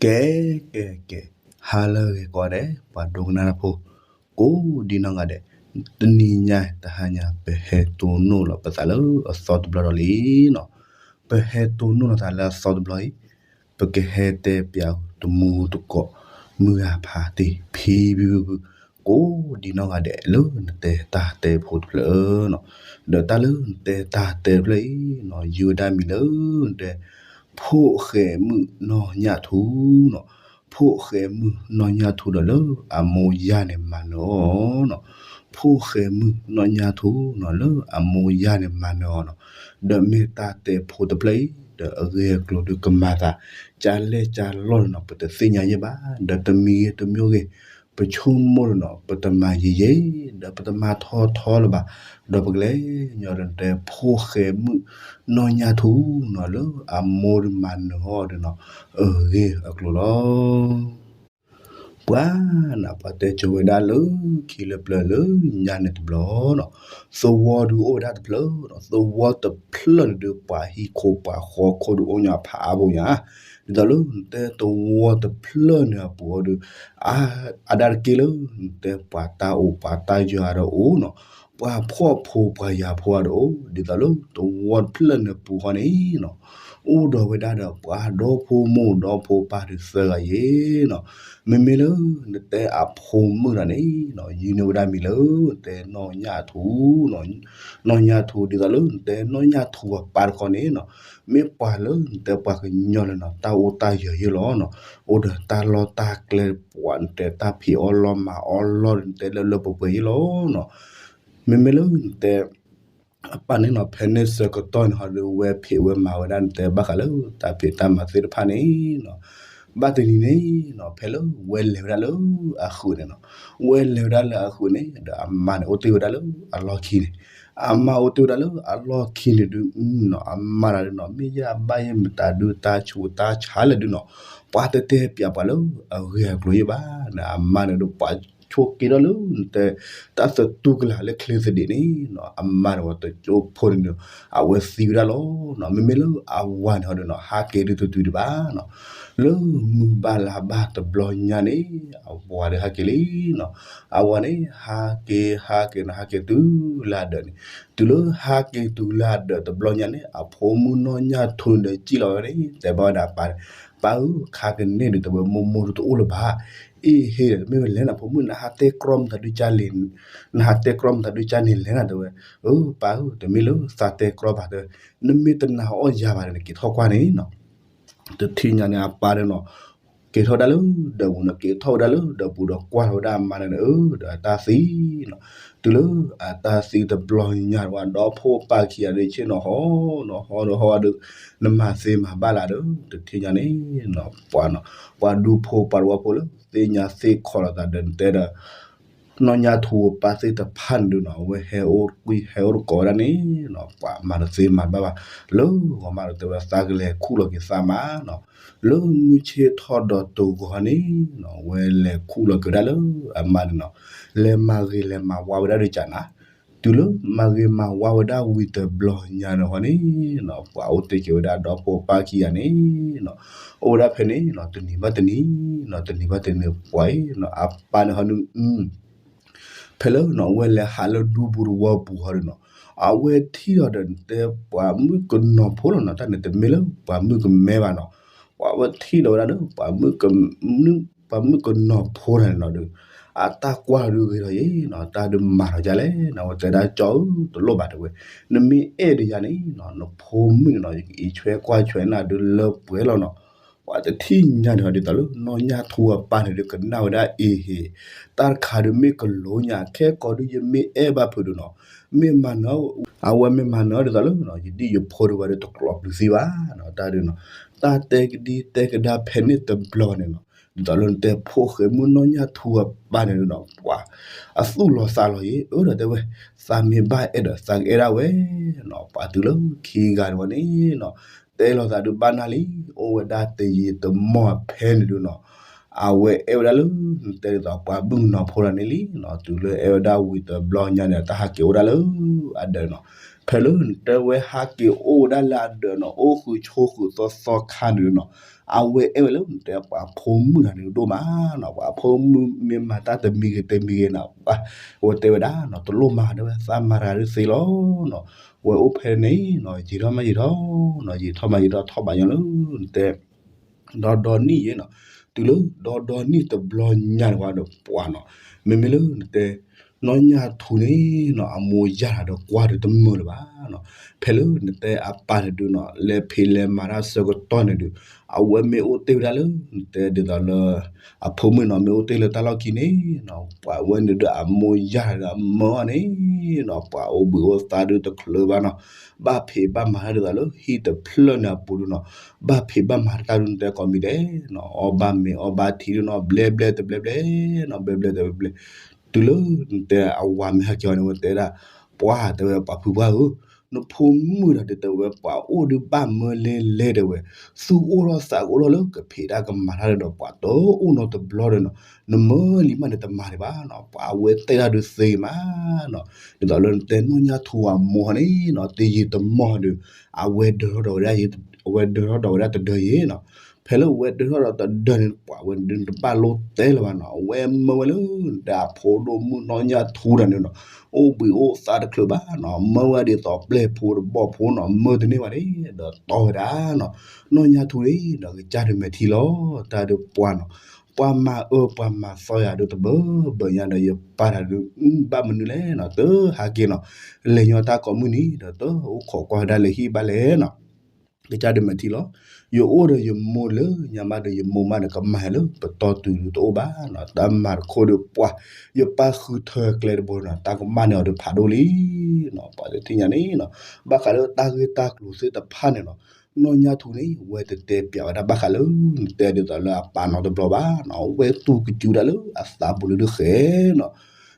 ကဲ ကဲ ကဲ, ဟါလၢအဂ့ၤကိးဂၤဒဲး ပှၤဒိကနၣ်တၢ်ဖိ ကိးဒံနီၢ်ဂၤဒဲး, တနံၤညါတဟါညါ ပဟဲတိၢ်နီၣ်လီၤပသးလၢအသီတဘျီဒီးလံနီၤ. ပဟဲတိၢ်နီၣ်လီၤသးလၢအသီတဘျီအံၤ, ပကဟဲတဲပၠးတမူတကိး မုၢ်ဂၤဖးတ့ၢ် ဖံဖုဖုဖု ကိးဒံနီၢ်ဂၤဒဲးလၢနတဲတၢ်တဲဖိတဖျၢၣ်နီၤ. ဒီးတၢ်လၢနတဲတၢ်တဲတဖျၢၣ်အံၤနီၤ ယုၢ်ဝဲဒၣ်မံၤလၢနတဲ ဖိၣ်ဃဲမုၣ်နီၢ်ညၣ်ထူနီၤ. ဖိၣ်ဃဲမုၣ်နီၢ်ညၣ်ထူဒီးလၢအမိၢ်ယၢ်န့ၣ်မၤနၢၤအီၤနီၤ. ဖိၣ်ဃဲမုၣ်နီၢ်ညၣ်ထူနီၤ လၢအမိၢ်ယၢ်န့ၣ်မၤနၢၤအီၤနီၤ. ဒီးမ့ၢ်တၢ်တဲဖိတဖျၢၣ်အံၤ ဒီးအဂ့ၢ်အကျိၤဒုးကမၤသး ကၢလဲၢ်ကၢလီၢ်န့ၣ်နီၤ ပတသ့ၣ်ညါယဲၢ်ဘၣ်. ဒီးတမံၤဂ့ၤတမံၤဂ့ၤ ပဆိကမိၣ်န့ၣ်နီၤ ပတမၤယံာ်ယံာ် ဒီးပတမၤထီထီလၢၤဘၣ်. ဒီးပကလဲၤညီဒီးနတဲဖိၣ်ဃဲမုၣ်နီၢ်ညၣ်ထူနီၤ လၢအမိၢ်ဒုးမၤနၢၤအီၤဒီးနီၤ အဂ့ၢ်အကျိၤလီၤ. ပှၤနၤ ပှၤတဲကၠိဝဲဒၣ်လၢခံလၢပျၢၤလၢညါန့ၣ်တဘျီနီၤ, သဝီဒုးအိၣ်ဝဲဒၣ်တဖျၢၣ်နီၤ. သဝီတဖျၢၣ်န့ၣ်ဒုး ပှၤဟံၣ်ခိၣ်ပှၤဃီခိၣ်ဒုးအိၣ်ညါဖးအါဘိညါ, ဒ်သိးလၢနတဲသဝီတဖျၢၣ်န့ၣ်အပူၤအီၤဒုး အါ အါဒၣ်တက့ၢ်လၢ နတဲပှၤတၢ်အိၣ်ပှၤတၢ်ယၢၤဒီးအိၣ်နီၤ, ပှၤဖှီၣ်ဖိပှၤယာ်ဖိဒီးအိၣ်, ဒ်သိးလၢသဝီတဖျၢၣ်န့ၣ်ပူၤဃီန့ၣ်နီၤ အိၣ်ဒီးဝဲဒၣ်ဒီးပှၤဒီဖိမိၢ်ဒီဖိပၢ်ဒုးသၢဂၤယဲၢ်နီၤ. မ့မ့ၢ်လၢနတဲအဖိမုၣ်တဂၤန့ၣ်နီၤ ယုၢ်န့ၢ်ဝဲဒၣ်မံၤလၢ နတဲနီၢ်ညၣ်ထူနီၤ. နီၢ်ညၣ်ထူ ဒ်သိးလၢနတဲနီၢ်ညၣ်ထူအပၢ်တခီန့ၣ်နီၤ မ့ၢ်ပှၤလၢနတဲပှၤကညီလၢနီၤ တၢ်အိၣ်တၢ်ယၢၤယဲၢ်လီၤနီၤ. အိၣ်ဒီးတၢ်လီၢ်တၢ်ကျဲ ပှၤနတဲတၢ်ဖံးအီၣ်လီၤမၤအီၣ်လီၤ နတဲလၢလၢပှဲၤပှဲၤယဲၢ်လီၤနီၤ. မ့မ့ၢ်လၢနတဲ အပၢ်န့ၣ်နီၤ ဖဲန့ၣ်ဆၢကတီၢ်န့ၣ်ဟီဒီး ဝဲဖံးဝဲမၤဝဲဒၣ် နတဲဘၣ်ဃးလၢတၢ်ဖံးတၢ်မၤသ့ၣ်တဖၣ်န့ၣ်နီၤ. ဘၣ်တနံၤန့ၣ်နီၤ ဖဲလၢဝဲလဲၤဝဲဒၣ်လၢအဃုာ်န့ၣ်နီၤ, ဝဲလဲၤဝဲဒၣ်လၢအဃုာ်န့ၣ် ဒီးအမါန့ၣ်အိၣ်တ့ၢ်ဝဲဒၣ်လၢအလီၢ်ခံန့ၣ်, အမါအိၣ်တ့ၢ်ဝဲဒၣ်လၢအလီၢ်ခံန့ၣ်ဒုးနီၤ အမါတဂၤဒုးနီၤ မ့ၢ်ယဘၣ်ယဲၢ်မတၤဒုး တၢ်ဆူးတၢ်ဆါလဲၣ်ဒုးနီၤ ပှၤတတဲပၠးပှၤလၢအဂ့ၢ်အကျိၤယဲၢ်ဘၣ်န့ၣ် အမါန့ၣ်ဒုး ပှၤ ဆိက့ၤထီၣ်လၢ နတဲ တၢ်သတူၢ်ကလာ်လၢချ့သဒံးန့ၣ်နီၤ အမါန့ၣ်ဝဲတကၠိဖိန့ၣ်ဒီး အဝဲသံဝဲဒၣ်လီၤနီၤ. မ့မ့ၢ်လၢအဝၤန့ၣ်ဟီဒီးနီၤ ဟးက့ၤဒုးတတုၤဒံးဘၣ်နီၤ. လၢမုၢ်ဘၣ်လါဘၣ်တဘျီညါန့ၣ် အဝၤဒီးဟးက့ၤလံနီၤ. အဝၤန့ၣ် ဟးက့ၤ ဟးက့ၤနီၤ ဟးက့ၤတုၤလၢအဒၢးန့ၣ်, တုၤလၢဟးက့ၤတုၤလၢအဒၢးတဘျီညါန့ၣ် အဖိမုၣ်နီၢ်ညၣ်ထူန့ၣ်ဒီး စံၣ်လီၤဝဲန့ၣ် တဲဘၣ်ဝဲဒၣ်အပၢ်န့ၣ်, ပၢ်ဧၢ ခါကန့ၣ်ဒုး တဲဝဲ မိၢ်မိၢ်ဒုးတအိၣ်လၢၤဘၣ်. အ့ၣ် ဟ့ၣ် မ့ၢ်ဝဲလဲၣ်နီၤ ဖိမုၣ် နဟးတဲကြီမတၤဒုးကၢ်လဲၣ်, နဟးတဲကြီမတၤဒုးကၢ်န့ၣ်လဲၣ်နီၤ တဲဝဲ. အၢ ပၢ်ဧၢ တမ့ၢ်လၢသးတဲကြီဘၣ် တဲဝဲ, နမ့ၢ်တနာ်အီၣ်ယၤဘၣ်ဒီး နက့ၤထီၣ်ကွၢ်န့ၣ်နီၤ. တထံၣ်ညါန့ၣ် အပၢ်န့ၣ်နီၤ က့ၤထီၣ်ဝဲဒၣ်လၢဒၢးပူၤနီၤ, က့ၤထီၣ်ဝဲဒၣ်လၢဒၢးပူၤဒီး ကွၢ်ထီၣ်ဝဲဒၣ်အမါန့ၣ် အၢ ဒီးအတၢ်သံနီၤ. တုၤလၢအတၢ်သံတဘျီညါန့ၣ် ပှၤဒီဖိပၢ်ခံဂၤဒုးဆ့ၣ်နီၤဟီနီၤ ဟီဒီးဟီဒီး နမၤသ့မၤဘၣ်လၢ်ဒီး တထံၣ်ညါန့ၣ်နီၤ ပှၤနီၤ ပှၤဒူဖိပှၤတဝီဖိလၢ သ့ၣ်ညါသ့ၣ်ခီလီၤသးဒီး နတဲဒီး နီၢ်ညၣ်ထူအပၢ်သ့ၣ်တဖၣ်န့ၣ်ဒုးနီၤ အဝဲဟဲအိၣ်ကွံဟဲအိၣ်တကိးဝဲဒၣ်န့ၣ်နီၤ ပှၤမၤတသ့မၤတဘၣ်ဘၣ် လၢဂီၤမးဒီး တဲဝဲသးကလဲၤခူၣ်လီၤက့ၤသးမးနီၤ. လၢမုၢ်ဆ့ၣ်ထီၣ်ဒီးတဂီၤန့ၣ်နီၤ အဝဲလဲၤခူၣ်လီၤက့ၤဝဲဒၣ်လၢအမါန့ၣ်နီၤ လဲၤမၤဂ့ၤလဲၤမၤဝါဝဲဒၣ်ဒီးကနၤ တုၤလၢမၤဂ့ၤမၤဝါဝဲဒၣ်ဝံၤတဘျီညါန့ၣ်ဟီန့ၣ်နီၤ ပှၤအိၣ်တ့ၢ်က့ၤဝဲဒၣ်ဒီဖိပၢ်ခံဂၤန့ၣ်နီၤ အိၣ်ဝဲဒၣ်ဖဲန့ၣ်နီၤ တနံၤဘၣ်တနံၤနီၤ တနံၤဘၣ်တနံၤ ပှၤအံၤနီၤ အပၢ်န့ၣ်ဟီဒုး ဖဲလၢနီၤ အဝဲလဲၤဟးလၢဒူပူၤတဝီပူၤဟီဒုးနီၤ အဝဲထံၣ်လီၤဒီး နတဲပှၤမုၣ်ကနီၤဖိလီၤနီၤ တၢ်န့ၣ်တမ့ၢ်လၢပှၤမုၣ်ကမဲဘၣ်နီၤ ပှၤဝဲထံၣ်လီၤဝဲဒၣ်ဒီး ပှၤမုၣ်က ပှၤမုၣ်ကနီၤဖိန့ၣ်နီၤဒီး အတၢ်ကွၢ်လီၤဒုးဂ့ၤထီၣ်ယဲနီၤ တၢ်ဒုးမၤထီၣ်ဒ်လဲၣ်နီၤ အဝဲတဲဒၣ်ကၠီဧၢ တလိၣ်ဘၣ်တဲဝဲ နမ့ၢ်အဲၣ်ဒိးယၤန့ၣ်နီၤ နဖိမုၣ်န့ၣ်နီၤ ယကအံးဆွဲကွၢ်ဆွဲနၤဒုးလၢပှဲၤလီၤနီၤ ပှၤတထံၣ်ညါန့ၣ်ဒီး ဒ်သိးလၢနီၢ်ညၣ်ထူအပၢ်န့ၣ်ဒုးကနၣ်ဝဲဒၣ်အ့ဟ့ၣ် တၢ်တခါဒုးမ့ၢ်ကလိညါ ခဲကိာ်ဒုးယမ့ၢ်အဲၣ်ဘၣ်ဖုးဒုးနီၤ မ့ၢ်မၤနၢၤ အဝဲမ့ၢ်မၤနၢၤဒ်သိးလၢ ယဒ်ယဖိဒုးဝဲဒၣ်တကျိးပျုၤသံဘၣ်နီၤ တၢ်ဒုးနီၤ တၢ်တဲကဒံတဲကဒါဖဲန့ၣ်တဘျီန့ၣ်နီၤ ဒ်သိးလၢနတဲဖိၣ်ဃဲမုၣ်နီၢ်ညၣ်ထူအပၢ်န့ၣ်နီၤ ပှၤအသူၣ်လီၤသးလီၤယဲ အၢ ဒီးတဲဝဲ သးမ့ၢ်ဘၣ်အဲၣ်ဒီးသးကအဲၣ်ဒၣ်ဝဲနီၤ ပှၤတုၤလၢခံဂၤန့ၣ်ဝဲန့ၣ်နီၤ တဲလီၤသးဒုးဘၣ်နၢ်လံ အိၣ်ဝဲဒၣ်တယံာ်တမီၢ်ဖဲန့ၣ်ဒုးနီၤ အဝဲအဲၣ်ဝဲဒၣ်လၢ တဲဒ်သိးပှၤမုၣ်ကနီၤဖိတဂၤန့ၣ်လံနီၤ တုၤလၢအဲၣ်ဝဲဒၣ်ဝံၤတဘျီညါန့ၣ် တၢ်ဟးက့ၤအိၣ်ဒၣ်လၢအဒၢးနီၤ ဖဲလၢနတဲဝဲဟးက့ၤအိၣ်ဝဲဒၣ်လၢအဒၢးနီၤ အိၣ်ဃုာ်ဆိးဃုာ်သီသီခါန့ၣ်နီၤ, အဝဲအဲၣ်ဝဲလၢနတဲပှၤဖိမုၣ်တဂၤန့ၣ်ဒိၣ်မးနီၤ, ပှၤဖိမုၣ်မ့ၢ်မၤတၢ်တမံၤဂ့ၤတမံၤဂ့ၤနီၤ, အဝဲတဲဝဲဒၣ်နီၤ တလိၣ်မၤဒၣ်ဝဲ သးမၤတဂၤဒုးသ့လီၤနီၤ, ဝဲအိၣ်ဖဲန့ၣ်နီၤ ယံာ်ထီၣ်မးယံာ်ထီၣ်နီၤ ယံာ်ထီၣ်မးယံာ်ထီၣ်ထီၣ်ဘးညီလၢ နတဲ ဒီဒီနံၣ်ယဲနီၤ, တုၤလၢဒီဒီနံၣ်တဘျီညါန့ၣ်ဝဲဒီးပှၤနီၤ, မ့မ့ၢ်လၢနတဲ နီၢ်ညၣ်ထူန့ၣ်နီၤ အမိၢ်ယၢ်တၢ်ဒီးကွၢ်ဒုးတမုာ်လၢၤဘၣ်နီၤ, ဖဲလၢနတဲအပၢ်န့ၣ်ဒုးနီၤ လဲၤဖံးလဲၤမၤတၢ်ဆၢကတီၢ်န့ၣ်ဒုး အဝဲမ့ၢ်အိၣ်တ့ၢ်ဝဲဒၣ်လၢ နတဲဒ်သိးလၢ အဖိမုၣ်နီၤ မ့ၢ်အိၣ်တ့ၢ်လၢတၢ်လီၢ်ခံန့ၣ်နီၤ ပှၤဝဲန့ၣ်ဒုးအမိၢ်ယၢ်တၢ်ဒီးအမၢအီၤန့ၣ်နီၤ ပှၤအိၣ်ဘှံးအိၣ်သါဒုးတချုးဘၣ်နီၤ, ဘၣ်ဖံးဘၣ်မၤတၢ်ဒ်သိးလၢဟံၣ်တဖျၢၣ်န့ၣ်အပူၤဒုးနီၤ, ဘၣ်ဖံးဘၣ်မၤတၢ်ဒုးနတဲကိးမံၤဒဲးနီၤ အီၣ်ဘၣ်မ့ၤအီၣ်ဘၣ်ထံဒုးနီၤ ဘျဲဘျဲတဘျဲဘျဲနီၤ ဘျဲဘျဲတဘျဲဘျဲ, တုၤလၢနတဲအဝၤမ့ၢ်ဟဲက့ၤအီၤန့ၣ် ဝဲတဲဒၣ် ပှၤတဲဝဲပှၤဖုပှၢ်ဧၢ, နဖိမုၣ်တဂၤဒုးတဲဝဲပှၤအိၣ်ဒုးဘၣ်မၢလဲလဲတဲဝဲ, သူၣ်အိၣ်ထီၣ်သးကအိၣ်ထီၣ်လၢကဖံးတၢ်ကမၤတၢ်ဒီးပှၤတအိၣ်နီတဘျီဒီးနီၤ, နမၢလံမးန့ၣ်တမၤဒံးဘၣ်နီၤ, ပှၤအဝဲတဲတၢ်ဒုးသ့မးနီၤ, ဒ်သိးလၢနတဲနီၢ်ညၣ်ထူအမိၢ်န့ၣ်နီၤ တယံာ်တမီၢ်ဒုး အဝဲဒၢထီၣ်ဒီးဝဲဒၣ် အဝဲဒၢထီၣ်ဒီးဝဲဒၣ်တဒၢယဲနီၤ, ဖဲလၢအဝဲဒၢထီၣ်ဒီးတဒၢန့ၣ် ပှၤဝဲဒုးတဘၣ်လိၣ်တဲလၢၤဘၣ်နီၤ, အဝဲမၢဝဲလၢ နတဲအဖိဒိၣ်မုၣ်နီၢ်ညၣ်ထူတဂၤန့ၣ်နီၤ, အိၣ်ဘှံးအိၣ်သါတချုးဘၣ်နီၤ, မၢဝဲဒ်သိးပျဲၢ်ဖိတဘီၣ်ဖိနီၤ, မၢတန့ၢ်ဘၣ်န့ၣ် ဒီးတီဝဲဒၣ်နီၤ, နီၢ်ညၣ်ထူန့ၣ်ဒီးကစၢ်ဒုးမဲာ်ထံလီၤ, တၢ်ဒုးပှၤနီၤ, ပှၤမၤအၢပှၤမၤသီယၤဒုးတဘၢဘၢညါဒီး ယပၢ်တဂၤဒုး ဘၣ်မနုၤလဲၣ်နီၤ, တဟးက့ၤနီၤ, လဲၤညီတၢ်ကိးမုၢ်နံၤဒီး တအိၣ်ခိးကွၢ်ဝဲဒၣ်လၢဟံၣ်ဘၣ်လဲၣ်နီၤ ကစၢ်ဒုးမဲာ်ထံလီၤ, ယအိၣ်ဒီးယမိၢ်လၢညါမးဒီး ယမိၢ်မးဒီးကမၤယၤလၢပတီၢ်တုၤဒုးတအိၣ်ဘၣ်နီၤ, တၢ်မၤတခိၣ်ဒုးပှၤ, ယပၢ်ဃုထၢကျဲတဘိနီၤ, တၢ်ကမၣ်န့ၢ်အီၤဒုးဖးဒိၣ်လံနီၤ, ပှၤတထံၣ်ညါန့ၣ်နီၤ, ဘၣ်ဃးလၢတၢ်ဂ့ၢ်တၢ်ကျိၤသ့ၣ်တဖၣ်န့ၣ်နီၤ, နီၢ်ညၣ်ထူန့ၣ် ဝဲတတဲပျးဝဲဒၣ်ဘၣ်ဃးလၢ နတဲဒ်သိးလၢအပၢ်နီတဘျီဘၣ်နီၤ, ဝဲတူၢ်ကစူၤဒၣ်လၢအသးပူၤလၢဒုးဃဲနီၤ,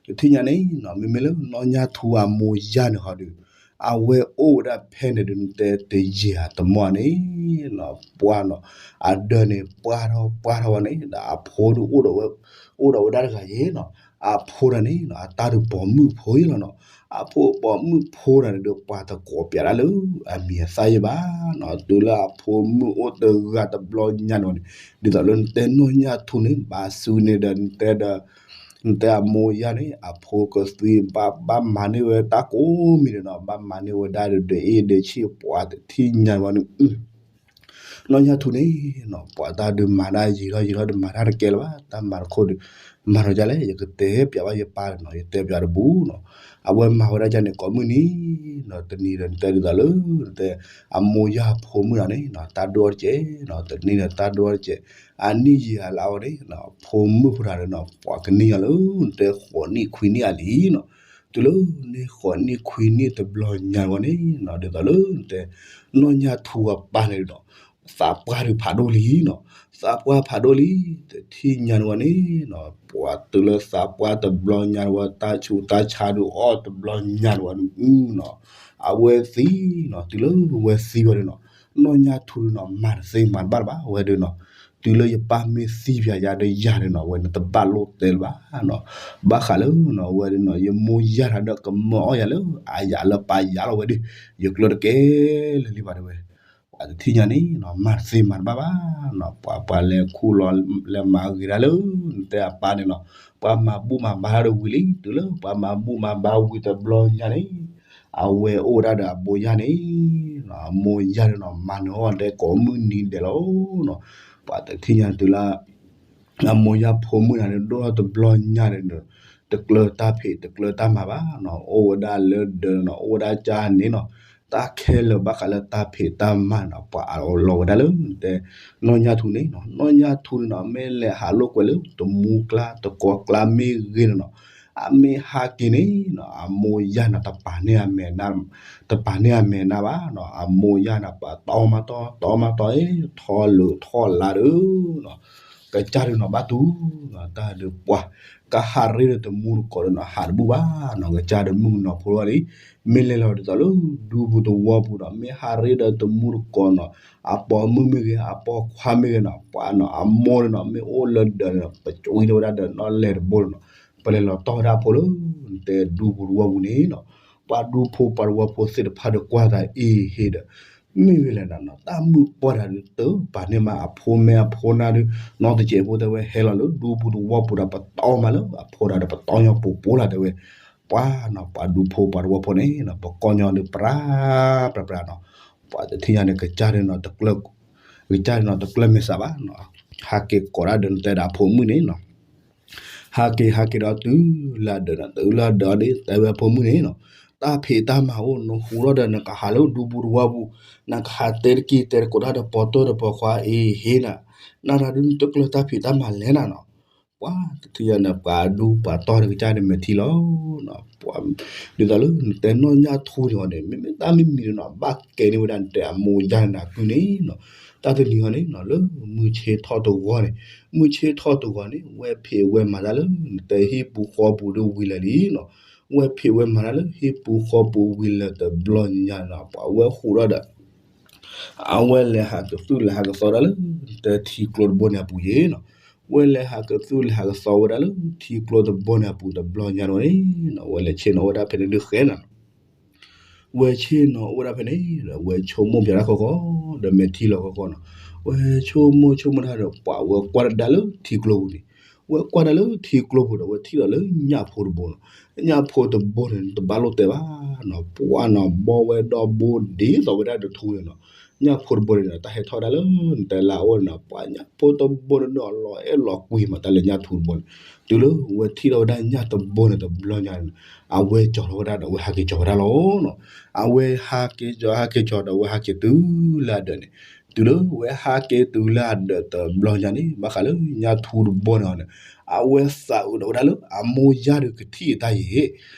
တထံၣ်ညါန့ၣ်နီၤ, မ့မ့ၢ်လၢနီၢ်ညၣ်ထူအမိၢ်ယၢ်န့ၣ်ဟီဒုး အဝဲအိၣ်ဝဲဒၣ်ဖဲန့ၣ်ဒုး နတဲတယံာ်အတမီၢ်န့ၣ်နီၤ, ပှၤနီၤ, အဒၢးန့ၣ် ပှၢ်ထီၣ်ပှၢ်ထီၣ်ဝဲန့ၣ် ဒီးအဖိဒုးအိၣ်ဒီးဝဲ, အိၣ်ဒီးဝဲဒၣ်တဂၤယဲနီၤ, အဖိတဂၤန့ၣ်နီၤ အတၢ်ဒုးပိာ်မုၣ်ဖိယဲလီၤနီၤ, အဖိပိာ်မုၣ်ဖိတဂၤန့ၣ်ဒုး ပှၤတကိးပျးဒၣ်လၢအမံၤအသၣ်ယဲဘၣ်နီၤ, တုၤလၢအဖိမုၣ်အိၣ်တဂၤတဘျီညါန့ၣ်ဝဲန့ၣ်, ဒ်သိးလၢနတဲနီၢ်ညၣ်ထူန့ၣ် ဘၣ်ဆူန့ၣ်ဒီး နတဲဒီး နတဲအမိၢ်ယၢ်န့ၣ် အဖိကသွံဘၣ် ဘၣ်မၤန့ၢ်ဝဲတၢ်ကိးမံၤန့ၣ်နီၤ, ဘၣ်မၤန့ၢ်ဝဲဒၣ်ဒီး ဒုးအ့ၣ်ဒုးဆံၣ် ပှၤတထံၣ်ညါဝဲန့ၣ်, နီၢ်ညၣ်ထူန့ၣ်နီၤ ပှၤတၢ်ဒုးမၤတၢ်ယံာ်ထီၣ်ယံာ်ထီၣ် တမၤတၢ်တကဲလၢၤဘၣ်, တၢ်မၤတခိၣ်ဒုး မၤထီၣ်ဒ်လဲၣ် ယကတဲပျးဘၣ်ယပၢ်နီၤ, ယတဲပျးတဘူးနီၤ, အဝဲမၤဝဲဒၣ်ကန့ၣ်ကိးမုၢ်နံၤနီၤ, တနံၤဒီး နတဲဒ်သိးလၢ နတဲ အမိၢ်ယၢ်ဖိမုၣ်တဂၤန့ၣ်နီၤ တၢ်ဒိၣ်အီၤတကဲးနီၤ, တနံၤဒီးတၢ်ဒိၣ်အီၤတကဲး, အနံၣ်ယံာ်အလါဝဲန့ၣ်နီၤ ဖိမုၣ်ဖိတဂၤန့ၣ်နီၤ ပှၤကနံၣ်ယၤလၢ နတဲဃိးနံၣ်ခွံနံၣ်အလံနီၤ, တုၤလၢန့ၣ်ဃိးနံၣ်ခွံနံၣ်တဘျီညါဝဲန့ၣ်နီၤ ဒ်သိးလၢ နတဲ နီၢ်ညၣ်ထူအပၢ်န့ၣ်ဒီး သးပှၢ်ဒုးဖးဒိၣ်လံနီၤ, သးပှၢ်ဖးဒိၣ်လံ, တထံၣ်ညါန့ၣ်ဝဲန့ၣ်နီၤ ပှၤတုၤလၢသးပှၢ်တဘျီညါန့ၣ်ဝဲ တၢ်ဆူးတၢ်ဆါဒုးအီၣ်တဘျီညါန့ၣ်ဝဲန့ၣ်နီၤ, အဝဲသံနီၤ, တုၤလၢဝဲသံဝဲဒၣ်နီၤ, နီၢ်ညၣ်ထူဒုးနီၤ မၤတသ့မၤတဘၣ်လၢၤဘၣ် အဝဲဒုးနီၤ, တုၤလၢယပၢ်မ့ၢ်သံပျးယၤဒီးယၤန့ၣ်နီၤ အဝဲန့ၣ်တဘၣ်လိၣ်တဲလၢၤဘၣ်နီၤ, ဘၣ်ဃးလၢနီၤ အဝဲဒုးနီၤ ယမိၢ်ယၢ်တၢ်ဒီးကမၢအီၣ်ယၤလၢ အယၤလၢပၢ်ယၤလီၤဝဲဒုး, ယကျၢၤတကဲလၢၤလံဘၣ်တဲဝဲ ပှၤတထံၣ်ညါန့ၣ်နီၤ မၤတသ့မၤတဘၣ်ဘၣ်နီၤ, ပှၤပှၤလဲၤခူၣ်လီၤလဲၤမၤဂ့ၤဒၣ်လၢ နတဲအပၢ်န့ၣ်နီၤ, ပှၤမၤဘူၣ်မၤဘါတၢ်ဒီးဝံၤလံ, တုၤလၢပှၤမၤဘူၣ်မၤဘါဝံၤတဘျီညါန့ၣ်, အဝဲအိၣ်ဝဲဒၣ်ဒီးအမိၢ်ယၢ်န့ၣ်နီၤ, အမိၢ်ယၢ်န့ၣ်နီၤ မၤနၢၤအီၣ်ဒဲးကိးမုၢ်နံၤဒဲးလီၤနီၤ, ပှၤတထံၣ်ညါတုၤလၢ အမိၢ်ယၢ်ဖိမုၣ်တဂၤန့ၣ်ဒိၣ်ထီၣ်တဘျီညါန့ၣ်နီၤ, တကျၢၤတၢ်ဖံးတကျၢၤတၢ်မၤဘၣ်နီၤ, အိၣ်ဝဲဒၣ်လၢဒၢးနီၤ, အိၣ်ဝဲဒၣ်ကၢ်န့ၣ်နီၤ, တၢ်ခဲလၢာ်ဘၣ်ဃးလၢတၢ်ဖံးတၢ်မၤနီၤ ပှၤအလီၤဝဲဒၣ်လၢ နတဲ နီၢ်ညၣ်ထူန့ၣ်နီၤ, နီၢ်ညၣ်ထူန့ၣ်နီၤ မ့ၢ်လဲၤဟးလိာ်ကွဲလၢတမူကျါတကိးကျါမ့ၢ်ဂ့ၤန့ၣ်နီၤ, အမ့ၢ်ဟးက့ၤန့ၣ်နီၤ အမိၢ်ယၢ်နီၤ တပာ်န့ၢ်အမဲာ် တပာ်န့ၢ်အမဲာ်နါဘၣ်နီၤ, အမိၢ်ယၢ်န့ၣ် ပှၤတီမးတီ တီမးတီ ထီၣ်လၢထီၣ်လါဒီးနီၤ, ကစၢ်ဒုးနီၤ ဘၣ်တူၢ်နီၤ တၢ်ဒုးပှၤ ကဟးရ့ဒီးတမူတကိးဒီးနီၤ ဟးတဘူၣ်ဘၣ်နီၤ, ကစၢ်ဒီးမုၣ်ကနီၤဖိတဂၤန့ၣ် မ့ၢ်လဲၤလီၤဒ်သိးလၢ ဒူပူၤသဝီပူၤဒီး မ့ၢ်ဟးရ့ဒီးတမူတကိးနီၤ, အပိာ်မုၣ်မ့ၢ်ဂ့ၤ အပိာ်ခွါမ့ၢ်ဂ့ၤနီၤ ပှၤနီၤ အမိၢ်န့ၣ်နီၤ မ့ၢ်အိၣ်လၢဒၢးန့ၣ်နီၤ ပကွံထီၣ်ဝဲဒၣ်ဒီးနီၣ်လဲၢ်တဘိန့ၣ်နီၤ, ပလဲၤလီၤတီၢ်ဝဲဒၣ်အဖိလၢ နတဲဒူပူၤသဝီပူၤန့ၣ်နီၤ, ပှၤဒူဖိပှၤသဝီဖိသ့ၣ်တဖၣ်ဒီးကွၢ်သးအ့ဟ့ဒီး မ့ၢ်ဝဲလဲၣ်နီၤ တၢ်မုၣ်ပှၢ်တဂၤဒုး တပာ်န့ၢ်မးအဖိမ့ၢ်အဖိနၢ်ဒုး နီတစဲးဖိတဲဝဲ ဟဲလီၤလၢဒူပူၤသဝီပူၤဒီး ပတီၢ်မးလၢအဖိဒီး ပတီၢ်ညီပူၤပူၤလီၤတဲဝဲ. ပှၤနီၤ ပှၤဒူဖိပှၤသဝီဖိန့ၣ်နီၤ ပကိးညီဒုး ပြးပြးပြးနီၤ ပှၤတထံၣ်ညါန့ၣ် ကစၢ်ဒုးနီၤ တကျၢၢ် ကစၢ်ဒုးနီၤ တကျၢၢ်မဲာ်ဆှးဘၣ်နီၤ ဟးက့ၤကိးဒၣ်ဒီးနတဲဒၣ်အဖိမုၣ်န့ၣ်နီၤ ဟးက့ၤ ဟးက့ၤဒီးတုၤလၢအဒၢးနီၤ တုၤလၢအဒၢးအီၤဒီး တဲဝဲအဖိမုၣ်န့ၣ်နီၤ တၢ်ဖံးတၢ်မၤအိၣ် နဟူထီၣ်ဒီး နကဟးလၢဒူပူၤသဝီပူၤ နကဟးတဲတက့ၢ်တဲတကိးတၢ်ဒီး ပိာ်တၢၢ်ဒီးပိာ်ခွါအ့ဟ့နၤ နၤတၢ်ဒုးနတကျၢၢ်တၢ်ဖံးတၢ်မၤလဲၣ်နၤနီၤ ပှၤတထံၣ်ညါန့ၣ် ပှၤဒူပှၤတီၢ်တကစၢ်န့ၣ် မဲာ်ထံလီၤ ဒ်သိးလၢနတဲနီၢ်ညၣ်ထူန့ၣ်အီၤန့ၣ် မ့မ့ၢ်တၢ်မံၤမံၤန့ၣ်နီၤ ဘၣ်ကဲန့ၢ်ဝဲဒၣ်နတဲအမိၢ်ယါန့ၣ်အကုၢ်န့ၣ်နီၤ တၢ်တနံၤအီၤန့ၣ်နီၤ လၢမုၢ်ဆ့ၣ်ထီၣ်တဂီၤန့ၣ် မုၢ်ဆ့ၣ်ထီၣ်တဂီၤန့ၣ် ဝဲဖံးဝဲမၤတၢ်လၢ နတဲဟံၣ်ပူၤဃီပူၤဒုးဝံၤလၢာ်လံနီၤ ဝဲဖံးဝဲမၤတၢ်လၢဟံၣ်ပူၤဃီပူၤဝံၤလၢာ်တဘျီညါနီၤ ပှၤဝဲဟူးထီၣ်ဒီး အဝဲလဲၤဟးကသူၣ်လဲၤဟးကသီဒၣ်လၢ နတဲထံကျိတဘိန့ၣ်အပူၤယ့ၣ်နီၤ ဝဲလဲၤဟးကသူၣ်လဲၤဟးကသီဝဲဒၣ်လၢထံကျိတဘိန့ၣ်အပူၤတဘျီညါန့ၣ်နီၤ ဝဲလဲၤဆ့ၣ်နီၤဝဲဒၣ်ဖဲန့ၣ်ဒုးဃဲနၤနီၤ ဝဲဆ့ၣ်နီၤအိၣ်ဝဲဒၣ်ဖဲန့ၣ်ဒီး ဝဲဆိကမိၣ်ပၠးတၢ်ခီခီ ဒီးမဲာ်ထံလီၤခီခီနီၤ ဝဲဆိကမိၣ်ဆိကမိၣ်တၢ်ဒီး ပှၤဝဲကွၢ်တၢ်လၢထံကျိပူၤန့ၣ် ဝဲကွၢ်တၢ်လၢထံကျိပူၤဒီး ဝဲထံၣ်ဒီးလၢညၣ်ဖိတဘိနီၤ ညၣ်ဖိတဘိန့ၣ် တဘၣ်လိၣ်တဲဘၣ်နီၤ ပှၢ်နီၤ ဘီဝဲဒီဘိဒ်သိးဝဲဒၣ်ဒီးထူန့ၣ်နီၤ ညၣ်ဖိတဘိန့ၣ်ဒီး တၢ်ဟဲထီၣ်ဝဲဒၣ်လၢနတဲလၢအအိၣ်န့ၣ်နီၤ ပှၤညၣ်ဖိတဘိန့ၣ်ဒီး လီၤအဲၣ်လီၤကွံမး တၢ်လၢညၣ်ထူတဘိန့ၣ် တုၤလၢဝဲထံၣ်ထီၣ်ဝဲဒၣ်ညၣ်တဘိန့ၣ်တဘျီညါန့ၣ် အဝဲကၠီၤထီၣ်ဝဲဒၣ်ဒီး အဝဲဟးက့ၤကၠီၤဝဲဒၣ်လီၤနီၤ အဝဲဟးက့ၤကၠီၤ ဟးက့ၤကၠီၤဒီး အဝဲဟးက့ၤတုၤလၢလၢအဒၢးန့ၣ် တုၤလၢဝဲဟးက့ၤတုၤလၢအဒၢးတဘျီညါန့ၣ် ဘၣ်ဃးလၢညၣ်ထူတဘိန့ၣ်အီၤန့ၣ် အဝဲသးအုးဒီးဝဲဒၣ်လၢအမိၢ်ယါဒီးကထံၣ်အတၢ်ယ့ၣ်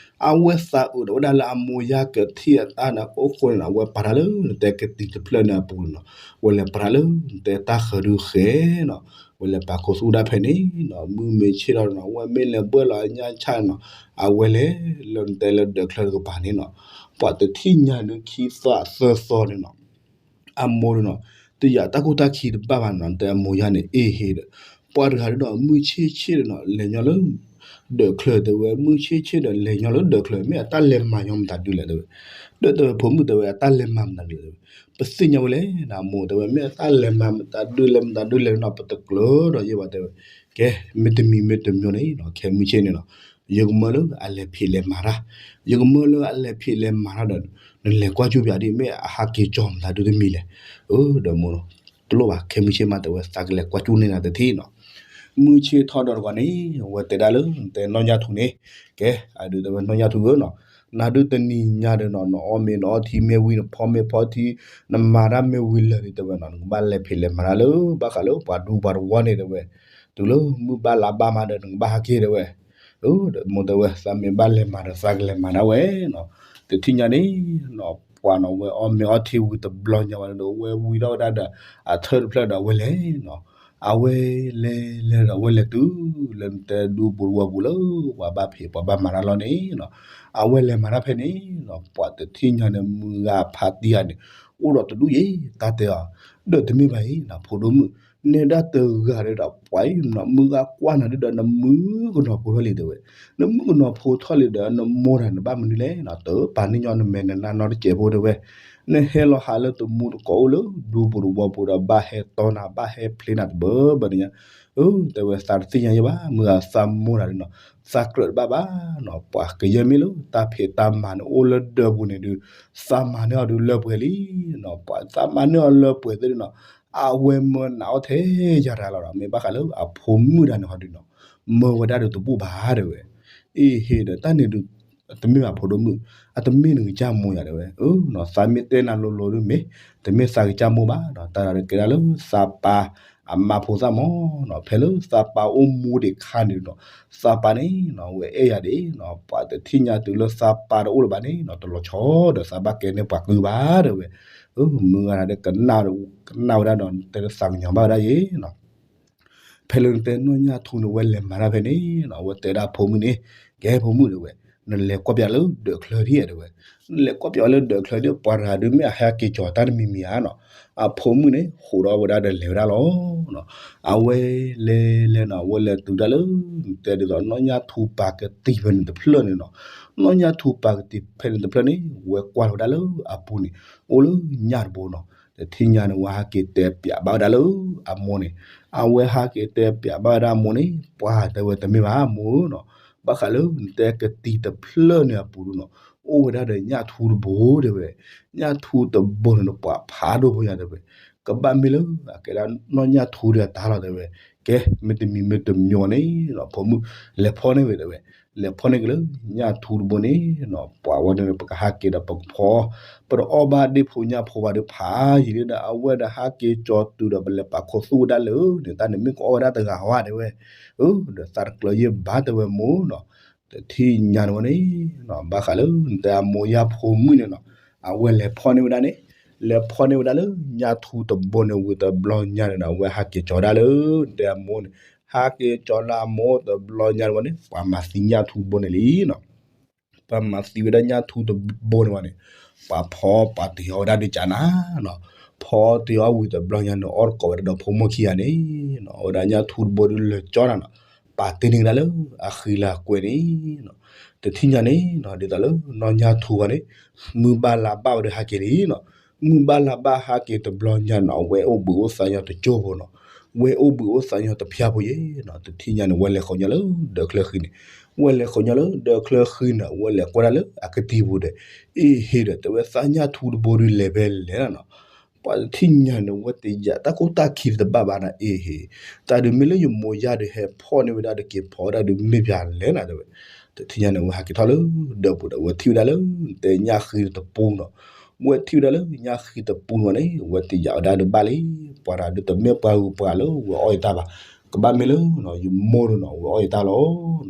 အဝဲသးအုးဒီးဝဲဒၣ်လၢအမိၢ်ယါကထံၣ်အတၢ်န့ၣ် အိၣ်ဃိန့ၣ်နီၤ အဝဲပာ်တၢ်လၢနတဲကသံၣ်တဖျၢၣ်န့ၣ်အပူၤန့ၣ်နီၤ ဝဲလဲၤပာ်တၢ်လၢနတဲတၢ်ဃၢၤဒုးဃဲနီၤ ဝဲလဲၤပာ်ခူသူၣ်ဒၣ်ဖဲန့ၣ်နီၤ မုၢ်မ့ၢ်ဆ့ၣ်ထီၣ်န့ၣ်နီၤ ဝဲမ့ၢ်လဲၤဘှဲၣ်လီၤအညၣ်ဆၣ်န့ၣ်နီၤ အဝဲလဲၤလၢနတဲလၢဒၢးချၢတကပၤန့ၣ်နီၤ ပှၤတထံၣ်ညါဒုးခံသီသၢသီန့ၣ်နီၤ အမိၢ်ဒုးနီၤ တယာ်တၢ်ကူၣ်တၢ်ခံတဘၣ်ဘၣ်နီၤ တဲအမိၢ်ယါန့ၣ် အ့ဟ့ဒီး ပှၤတဂၤဒုးနီၤ မုၢ်ဆ့ၣ်ဆ့ၣ်ဒီးနီၤ လဲၤညီလၢ ဒၢးချၢတဲဝဲ မုၢ်ဆ့ၣ်ဆ့ၣ်ဒီး လဲၤညီလၢဒၢးချၢ မ့ၢ်အတၢ်လဲၤမၤညီမတၤဒုလဲၣ်တဲဝဲ ဒီးတဲဝဲဖိမုၣ်တဲဝဲ အတၢ်လဲၤမၤမတၤဒုလဲၣ်တဲဝဲ ပသ့ၣ်ညါဝဲလဲၣ်နီၤ အမိၢ်တဲဝဲ မ့ၢ်အတၢ်လဲၤမၤမတၤဒုလဲၣ် မတၤဒုလဲၣ်နီၤ ပတကျၢၤဒီးယဲၢ်ဘၣ်တဲဝဲ ကဲ မ့တမံၤမ့တမံၤန့ၣ်နီၤ ခဲမုၢ်ဆ့ၣ်န့ၣ်နီၤ ယကမၢလၢအလဲၤဖံးလဲၤမၤတၢ် ယကမၢလၢအလဲၤဖံးလဲၤမၤတၢ်ဒီး နလဲၤကွၢ်ကၠူပၠးဒ် မ့ၢ်အဟးက့ၤကၠီၤမတၤဒုတမံၤလဲၣ် အၢ ဒီးမိၢ်နီၤ တလိၣ်ဘၣ် ခဲမုၢ်ဆ့ၣ်မးတဲဝဲ သးကလဲၤကွၢ်ကၠူန့ၢ်နၤတထံၣ်နီၤ မုၢ်ဆ့ၣ်ထီၣ်ဒီးတဂီၤန့ၣ် အဝဲတဲဒၣ်လၢ တဲနီၢ်ညၣ်ထူန့ၣ် ကဲ အဒုးတဲဝဲနီၢ်ညၣ်ထူဧၢနီၤ နၤဒုးတနံၤညါဒီးနီၤ နအီၣ်မ့ၤနအီထံမ့ၢ်ဝံၤ နဖီမ့ၤဖီထံ နမၤတၢ်မ့ၢ်ဝံၤလၢာ်န့ၣ်တဲဝဲနီၤ နကဘၣ်လဲၤဖံးလဲၤမၤတၢ်လၢ ဘၣ်ဃးလၢပှၤဒူပှၤသဝီန့ၣ်တဲဝဲ တုၤလၢမုၢ်ဘၣ်လါဘၣ်မးဒီး နကဘၣ်ဟးက့ၤတဲဝဲ အၢ ဒီးမိၢ်တဲဝဲ သးမ့ၢ်ဘၣ်လဲၤမၤဒီး သးကလဲၤမၤဒၣ်ဝဲနီၤ တထံၣ်ညါန့ၣ်နီၤ ပှၤနီၤ ဝဲအီၣ်မ့ၤအီထံဝံၤတဘျီညါဝဲဒီး ဝဲဝံၤထီၣ်ဝဲဒၣ်ဒီး အထၢၣ်တဖျၢၣ်ဒီး အဝဲလဲၤနီၤ အဝဲလဲၤလဲၤဒီး အဝဲလဲၤတုၤလၢနတဲဒူပူၤသဝီပူၤလၢ ပှၤဘၣ်ဖံးပှၤဘၣ်မၤတၢ်လီၤန့ၣ်နီၤ အဝဲလဲၤမၤတၢ်ဖဲန့ၣ်နီၤ ပှၤတထံၣ်ညါန့ၣ် မုၢ်ဂၤဖးတံၢ်ဂၤန့ၣ် အိၣ်ဒီးတဒူၣ်ယဲၢ် တၢ်တဲအီၤ ဒီးတမ့ၢ်ဘၣ်အံၤနီၤ ဖိဒိၣ်မုၣ် နဲဒၣ်တဂၤဒီး ပှၤအံၤနီၤ မုၢ်ဂၤကွၢ်နၤဒုဒီး နမုၣ်ကနီၤဖိထီၣ်လံတဲဝဲ နမုၣ်ကနီၤဖိထီၣ်လံဒီး နမိၢ်တၢ်နဘၣ်မနုၤလဲၣ်နီၤ တပာ်န့ၢ်ညီနမဲာ်နနါနီတစဲးဖိတဲဝဲ နဟဲလီၤဟးလၢတမူတကိးအိၣ်လၢဒူပူၤသဝီပူၤဒီး ဘၣ်ဟဲတီနၤ ဘၣ်ဟဲဖျ့နၤတဘၢဘၢန့ၣ်ညါ အၢ တဲဝဲသးတသ့ၣ်ညါယဲၢ်ဘၣ် မုၢ်ဂၤသးမိၢ်တၢ်ဒုနီၤ သးကြၢးတဘၣ်ဘၣ်နီၤ ပှၤကယဲၢ်မ့ၢ်လၢတၢ်ဖံးတၢ်မၤန့ၣ်အိၣ်လၢဒၢးပူၤန့ၣ်ဒု သးမၤန့ၢ်အီၤဒုလၢပှဲၤလံနီၤ ပှၤသးမၤန့ၢ်အီၤလၢပှဲၤသ့ၣ်ဒုနီၤ အဝဲမၢနးအီၣ်ထဲယၤတဂၤလီၤဒီး မ့ၢ်ဘၣ်ဃးလၢအဖိမုၣ်တဂၤန့ၣ်ဟီဒုနီၤ မၢဝဲဒၣ်ဒုတဘူၣ်ဘၣ်တဲဝဲ အ့ဟ့ဒီးတၢ်န့ၣ်ဒု တမ့ၢ်ဘၣ်ဖိဒိၣ်မုၣ် အတမ့ၢ်နကစၢ်မိၢ်ယၤတဲဝဲ အၢ သးမ့ၢ်တဲနၤလိၤလိၤဒုမ့ၢ် တမ့ၢ်သးကစၢ်မိၢ်ဘၣ်ဒီး တၢ်ဒီးကဲဒၣ်လၢသးပၢ်အမါဖိသၣ်မးနီၤ ဖဲလၢသးပၢ်အိၣ်မူဒံးခါန့ၣ်ဒီး သးပၢ်န့ၣ်နီၤ ဝဲအဲၣ်ယၤဒံးနီၤ ပှၤတထံၣ်ညါတုၤလၢသးပၢ်တအိၣ်လၢၤဘၣ်န့ၣ်နီၤ တလီၤဆီဒီးသးဘၣ်ကဲန့ၢ်ပှၤကုၢ်ဘၣ်တဲဝဲ အၢ မုၢ်ဂၤဒီး ကနၣ်ဝဲဒၣ်ဒီး တဲသးကညီၤဘၣ်ဝဲဒၣ်ယဲၢ်နီၤ ဖဲလၢနတဲနီၢ်ညၣ်ထူန့ၣ် ဝဲလဲၤမၤတၢ်ဖဲန့ၣ်နီၤ အဝဲတဲဒၣ်ဖိမုၣ်န့ၣ် ကဲဖိမုၣ်တဲဝဲ နလဲၤကွၢ်ပၠးလၢဒၢးချၢဒ်တဲဝဲ, နလဲၤကွၢ်ပၠးလၢဒၢးချၢဒ် ပှၤတဂၤဒုးမ့ၢ်အဟဲက့ၤကၠီၤတၢ်တမံၤမံၤဧါနီၤ. အဖိမုၣ်န့ၣ် ဟးထီၣ်ဝဲဒၣ်ဒီးလဲၤဝဲဒၣ်လီၤ. အဝဲလဲၤလဲၤနီၤ အဝဲလဲၤတုၤဒၣ်လၢ နတဲဒ်သိး နီၢ်ညၣ်ထူပာ်ကတံၤဖဲန့ၣ်တဖျၢၣ်န့ၣ်နီၤ. နီၢ်ညၣ်ထူပာ်ကတံၤဖဲန့ၣ်တဖျၢၣ်န့ၣ် ဝဲကွၢ်ထီၣ်ဝဲဒၣ်လၢအပူၤန့ၣ် အိၣ်လၢညၣ်တဘိနီၤ. တထံၣ်ညါန့ၣ် ဝဲဟးက့ၤတဲပၠးဘၣ်ဝဲဒၣ်လၢအမိၢ်န့ၣ်, အဝဲဟးက့ၤတဲပၠးဘၣ်ဝဲဒၣ်အမိၢ်န့ၣ် ပှၤတဲဝဲတမ့ၢ်ဘၣ်မိၢ်နီၤ. ဘၣ်ဃးလၢနတဲကတံၤတဖျၢၣ်န့ၣ်အပူၤဒုနီၤ အိၣ်ဝဲဒၣ်ဒီးညၣ်ထူတဘိတဲဝဲ, ညၣ်ထူတဘိန့ၣ်ဒီး ပှၤဖးဒိၣ်ဖိညါတဲဝဲ, ကဘၣ်မ့ၢ်လၢအကဲဒၣ်နီၢ်ညၣ်ထူဒုအတၢ်လီၤတဲဝဲ, ကဲ မ့တမံၤမ့တမံၤန့ၣ်နီၤ ဖိမုၣ် လဲၤဖီၣ်န့ၢ်ဝဲတဲဝဲ, လဲၤဖီၣ်န့ၢ်က့ၤလၢညၣ်ထူတဘိန့ၣ်နီၤ. ပှၤဝဲန့ၣ် ပကဟးက့ၤဒီးပကဖီ, ပတအီၣ်ဘၣ်ဒ့ၣ်ဖိညၣ်ဖိဘၣ်ဒီးဖးယံာ်လံဒီး အဝဲဒီးဟးက့ၤကၠီၤတုၤဒီး ပလဲၤပာ်ခိၣ်သူၣ်ဝဲဒၣ်လၢ န့ၣ်တၢ်န့ၣ်မ့ၢ်ကအီၣ်ဝဲဒၣ်တဂၤဝဲတဲဝဲ, အၢ ဒီးသးတကျၢၤယဲၢ်ဘၣ်တဲဝဲမိၢ်နီၤ. တထံၣ်ညါန့ၣ်ဝဲန့ၣ်နီၤ ဘၣ်ဃးလၢနတဲအမိၢ်ယၢ်ဖိမုၣ်န့ၣ်နီၤ အဝဲလဲၤဖီၣ်န့ၢ်ဝဲဒၣ်န့ၣ်, လဲၤဖီၣ်န့ၢ်ဝဲဒၣ်လၢညၣ်ထူတဘိန့ၣ်ဝံၤတဘျီညါန့ၣ်နီၤ အဝဲဟးက့ၤကၠီၤဒၣ်လၢ နတဲအမိၢ်န့ၣ်, ဟးက့ၤကၠီၤလၢအမိၢ်တဘျီညါန့ၣ်ဝဲန့ၣ် ပှၤမၤသံညၣ်ထူတဘိန့ၣ်လံနီၤ. ပှၤမၤသံဝဲဒၣ်ညၣ်ထူတဘိန့ၣ်ဝဲန့ၣ်, ပှၤဖီပှၤတ့ၤအီၤဝဲဒၣ်ဒုကၠးနၤနီၤ. ဖီတ့ၤအီၤဝံၤတဘျီညါန့ၣ် အီၣ်တကိးဝဲဒၣ်ဒီးဖိမုၣ်ခံဂၤန့ၣ်နီၤ အဝဲဒၣ်ညၣ်ထူတဘိဒုလၢာ်ကၠီနၤနီၤ, ပာ်တ့ၢ်န့ၢ်ကဒါလၢအဃံလၤကွဲၤန့ၣ်နီၤ. တထံၣ်ညါန့ၣ်နီၤ ဒ်သိးလၢနီၢ်ညၣ်ထူဝဲန့ၣ် မုၢ်ဘၣ်လါဘၣ်ဝဲဒီးဟးက့ၤလံနီၤ. မုၢ်ဘၣ်လါဘၣ်ဟးက့ၤတဘျီညါနီၤ အဝဲအိၣ်ဘှံးအိၣ်သါညီတကၠိဖိနီၤ, ဝဲအိၣ်ဘှံးအိၣ်သါညီတဖျၢၣ်ဖိယဲနီၤ. တထံၣ်ညါန့ၣ် ဝဲလဲၤဃီၤညီလၢဒၢးချၢဃံန့ၣ်, ဝဲလဲၤဃီၤညီလၢဒၢးချၢဃံန့ၣ် အဝဲလဲၤကွၢ်ဒၣ်လၢအကတံၤပူၤဒီး, အ့ဟ့ဒီး တဲဝဲသးညၣ်ထူတဘိဒုလဲၤဖဲလဲၣ်နီၤ. ပှၤတထံၣ်ညါန့ၣ် ဝဲတယာ်တၢ်ကိၢ်တၢ်ခံတဘၣ်ဘၣ်နၤ အ့ဟ့, တၢ်ဒုးမ့ၢ်လၢယမိၢ်ယၢ်ဒုးဟဲဖီၣ်န့ၢ်ဝဲဒၣ်ဒီးက့ၤဖီဝဲဒၣ်ဒုးမ့ၢ်ပၠးလဲၣ်နၤတဲဝဲ. တထံၣ်ညါန့ၣ် ဝဲဟးက့ၤထီၣ်လၢဒၢးပူၤဒီး ဝဲထံၣ်ဝဲဒၣ်လၢ တဲညၣ်ဃံတပူၤနီၤ. ဝဲထံၣ်ဝဲဒၣ်လၢညၣ်ဃံတပူၤန့ၣ်ဝဲန့ၣ် ဝဲတယာ်ဝဲဒၣ်ဒုးဘၣ်လံ. ပှၤတဂၤဒုးတမ့ၢ်ပှၤဂုၤပှၤဂၤလၢဝဲအီၣ်ယတၢ်ဘၣ်, ကဘၣ်မ့ၢ်လၢယမိၢ်ဒုးနီၤ ဝဲအီၣ်ယတၢ်လီ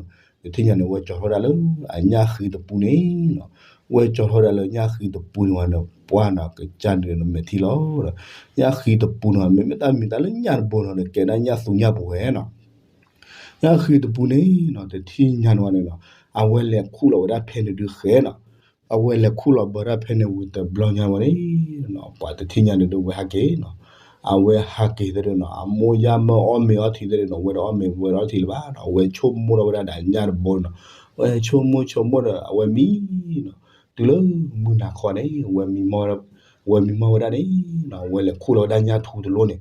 ၤ. တထံၣ်ညါန့ၣ် ဝဲကၠီၤထီၣ်ဒၣ်လၢအညၣ်ဃံတပူၤန့ၣ်နီၤ, ဝဲကၠီၤထီၣ်ဒၣ်လၢညၣ်ဃံတပူၤန့ၣ်ဝဲန့ၣ် ပှၤနီၤကစၢ်ဒုးနမဲာ်ထံလီၤ. ညၣ်ဃံတပူၤန့ၣ် မ့မ့ၢ်တၢ်မံၤတၢ်လၢညၣ်တဘိန့ၣ်ဒီး ကဲဒၣ်ညၣ်သူညၣ်ပူၤဝဲနီၤ. ညၣ်ဃံတပူၤန့ၣ်နီၤ တထံၣ်ညါန့ၣ်ဝဲန့ၣ်နီၤ အဝဲလဲၤခူၣ်လီၤဝဲဒၣ်ဖဲန့ၣ်ဒုးဃဲနီၤ. အဝဲလဲၤခူၣ်လီၤဘၢဒၣ်ဖဲန့ၣ်ဝံၤတဘျီညါဝဲန့ၣ်နီၤ ပှၤတထံၣ်ညါန့ၣ်ဒုးဝဲဟးက့ၤနီၤ. အဝဲဟးက့ၤသ့ၣ်နီၤ အမိၢ်ယၢ်မၢအီၣ်မ့ၤအီထံသ့ၣ်နီၤ ဝဲဒီးအီၣ်မ့ၤဝဲဒီးအီထံလၢၤဘၣ်နီၤ အဝဲဆိကမိၣ်ထီၣ်ဝဲဒၣ်ဒီးညၣ်တဘိနီၤ. ဝဲဆိကမိၣ်ဆိကမိၣ်ဒီး အဝဲမံနီၤ. တုၤလၢမုၢ်နၤခီန့ၣ် ဝဲမံမီၢ် ဝဲမံမီၢ်ဝဲဒၣ်န့ၣ်နီၤ အဝဲလဲၤခူၣ်လီၤဝဲဒၣ်ညၣ်ထူတလိၣ်န့ၣ်,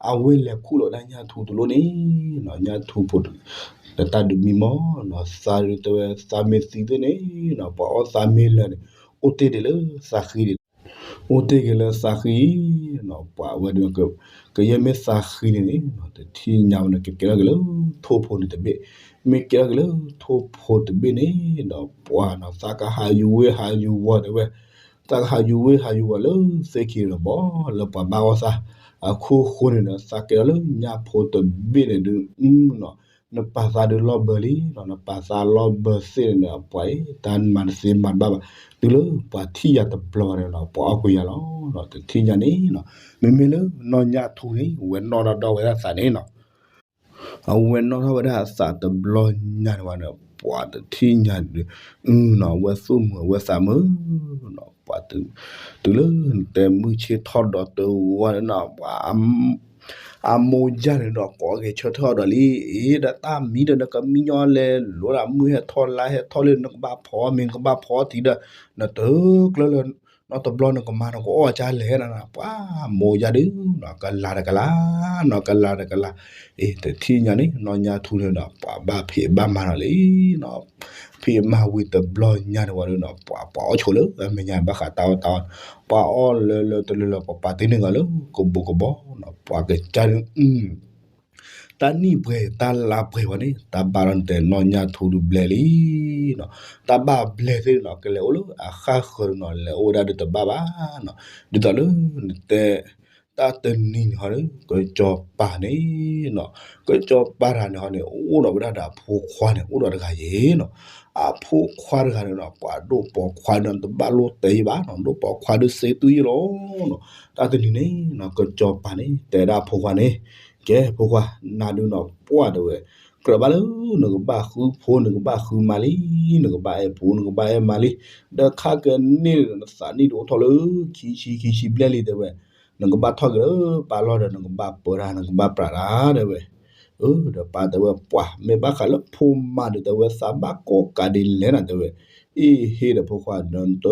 အဝဲလဲၤခူၣ်လီၤဝဲဒၣ်ညၣ်ထူတလိၣ်န့ၣ်နီၤ ညၣ်ထူဖိ တၢ်ဒုးမံမီၢ်နီၤ သးဒုးတဲဝဲ သးမ့ၢ်သံသ့ၣ်န့ၣ်နီၤ ပှၤအီၣ်သးမ့ၢ်လၢာ်န့ၣ် အိၣ်တ့ၢ်ဒံးလၢသးဃံဒံး အိၣ်တ့ၢ်က့ၤလၢသးဃံနီၤ ပှၤဝဲဒၣ် ကယဲၢ်မ့ၢ်သးဃံန့ၣ်န့ၣ်နီၤ တထံၣ်ညါဝဲန့ၣ် ကကဲထီၣ်က့ၤလၢထိၣ်ဖိန့ၣ်တဘ့ၣ်, မ့ၢ်ကဲထီၣ်က့ၤလၢထိၣ်ဖိတဘ့ၣ်န့ၣ်ဒီး ပှၤနီၤ သးကဟးယူၤဝ့ၢ်ဟးယူၤဝီၤတဲဝဲ, သးကဟးယူၤဝ့ၢ်ဟးယူၤဝီၤလၢသ့ၣ်ခံဒီးဘီ လၢပှၤဘၣ်အီၣ်သး, အခိၣ်ဃိန့ၣ်ဒီး သးကဲထီၣ်လၢညၣ်ဖိတဘ့ၣ်န့ၣ်ဒုး နီၤ နပာ်သးဒုးလီၢ်ဘၢလံနီၤ နပာ်သးလီၢ်ဘၢသ့ၣ်န့ၣ်ဒီး ပှၤအံၤ တၢ်မၤတသ့မၤတဘၣ်ဘၣ်, တုၤလၢပှၤထံၣ်ယၤတဘျီန့ၣ်နီၤ ပှၤအီၣ်ကွံာ်ယၤလီၤနီၤ တထံၣ်ညါန့ၣ်နီၤ, မ့မ့ၢ်လၢနီၢ်ညၣ်ထူန့ၣ် ဝဲနီၣ်ထီၣ်ဒီးဝဲဒၣ်သးန့ၣ်နီၤ အဝဲနီၣ်ထီၣ်ဝဲဒၣ်အသးတဘျီညါန့ၣ်ဝဲန့ၣ် ပှၤတထံၣ်ညါဒုး နီၤ အဝဲသူၣ်မုာ်အဝဲသးမုာ်နီၤ ပှၤ တုၤလၢနတဲမုၢ်ဆ့ၣ်ထီၣ်ဒီးတဝီန့ၣ်နီၤ ပှၤ အမိၢ်ယၢ်န့ၣ်ဒီးကိးက့ၤဆၢထၢၣ်ဒီးလံ, အ့ ဒီးတၢ်မံဒီးနကမံညီလဲၤလိၤဒၣ် မုၢ်ဟဲထီၣ်လါဟဲထီၣ်လံ နကဘၣ်ဖီမ့ၤ နကဘၣ်ဖီထံဒီး နတကျၢၤလၢ နီတဘျီနကမၤနကအီၣ်ကလဲၣ်နီၤ ပှၤမိၢ်ယၢ်ဒုးနီၤ ကလၤတကလၤနီၤ ကလၤတကလၤ, အ့ တထံၣ်ညါန့ၣ် နီၢ်ညၣ်ထူန့ၣ်ဒီး ပှၤဘၣ်ဖံးဘၣ်မၤနီၤလံနီၤ, ဖံးမၤဝံၤတဘျီညါန့ၣ်ဝဲဒုးနီၤ ပှၤ ပှၤအီၣ်ဆိလၢအမဲာ်ညါဘၣ်ဃးတၢ်အီၣ်တၢ်အီ, ပှၤအီၣ်လၢလၢတလၢလၢ ပှၤပာ်တ့ၢ်န့ၢ်ဂၤလၢကဘိကဘီနီၤ ပှၤကစၢ်ဒုး တၢ်နံၣ်ပှဲၤတၢ်လါပှဲၤဝဲန့ၣ် တၢ်ဘၣ်လီၤနတဲနီၢ်ညၣ်ထူဒုးဘျဲၣ်လံနီၤ, တၢ်ဘၣ်ဘျဲၣ်သ့ၣ်နီၤ ကလဲၤအိၣ်လၢအဃၣ်ဃၢၤနီၤ လဲၤအိၣ်ဝဲဒၣ်ဒုးတဘၣ်ဘၣ်နီၤ, ဒ်သိးလၢနတဲ တၢ်တနံၤန့ၣ်ဟီဒီး ကစီၤပၤန့ၣ်နီၤ, ကစီၤပၤတဂၤန့ၣ်ဟီန့ၣ် အိၣ်ဒီးဝဲဒၣ်ဒီးအဖိခွါန့ၣ် အိၣ်ဒီးတဂၤယဲနီၤ, အဖိခွါတဂၤန့ၣ်နီၤ ပှၤဒိၣ်ပိာ်ခွါန့ၣ် တဘၣ်လိၣ်တဲယဲဘၣ်နီၤ ဒိၣ်ပိာ်ခွါဒုးသ့တုၤယဲလီၤနီၤ, တၢ်တနံၤန့ၣ်နီၤ ကစီၤပၤန့ၣ် တဲဒၣ်အဖိခွါန့ၣ် ကဲဖိခွါ နၤဒုးနီၤ ပှၢ်တဲဝဲ က နကကြၢးဘၣ်လၢ နကဘၣ်ဃုဖိ နကဘၣ်ဃုမါလံ, နကဘၣ်အဲၣ်ဖိ နကဘၣ်အဲၣ်မါလံ, ဒီးခါကန့ၢ်ဒီး နသးနံၣ်တအိၣ်ထီၣ်လၢ ခံဆံခံဆံဘျဲၣ်လံတဲဝဲ, နကဘၣ်ထီၣ်က့ၤလၢပၢ်လီၢ်ဒီး နကဘၣ်ပၢတၢ် နကဘၣ်ပြးတၢ်တဲဝဲ. အၢ ဒီးပၢ်တဲဝဲ ပှၤမ့ၢ်ဘၣ်ဃးလၢဖိမါဒီး တဲဝဲသးဘၣ်ကိးကးဒ်လဲၣ်နၤတဲဝဲ, အ့ဟ့ဒီးဖိခွါဒီး နတ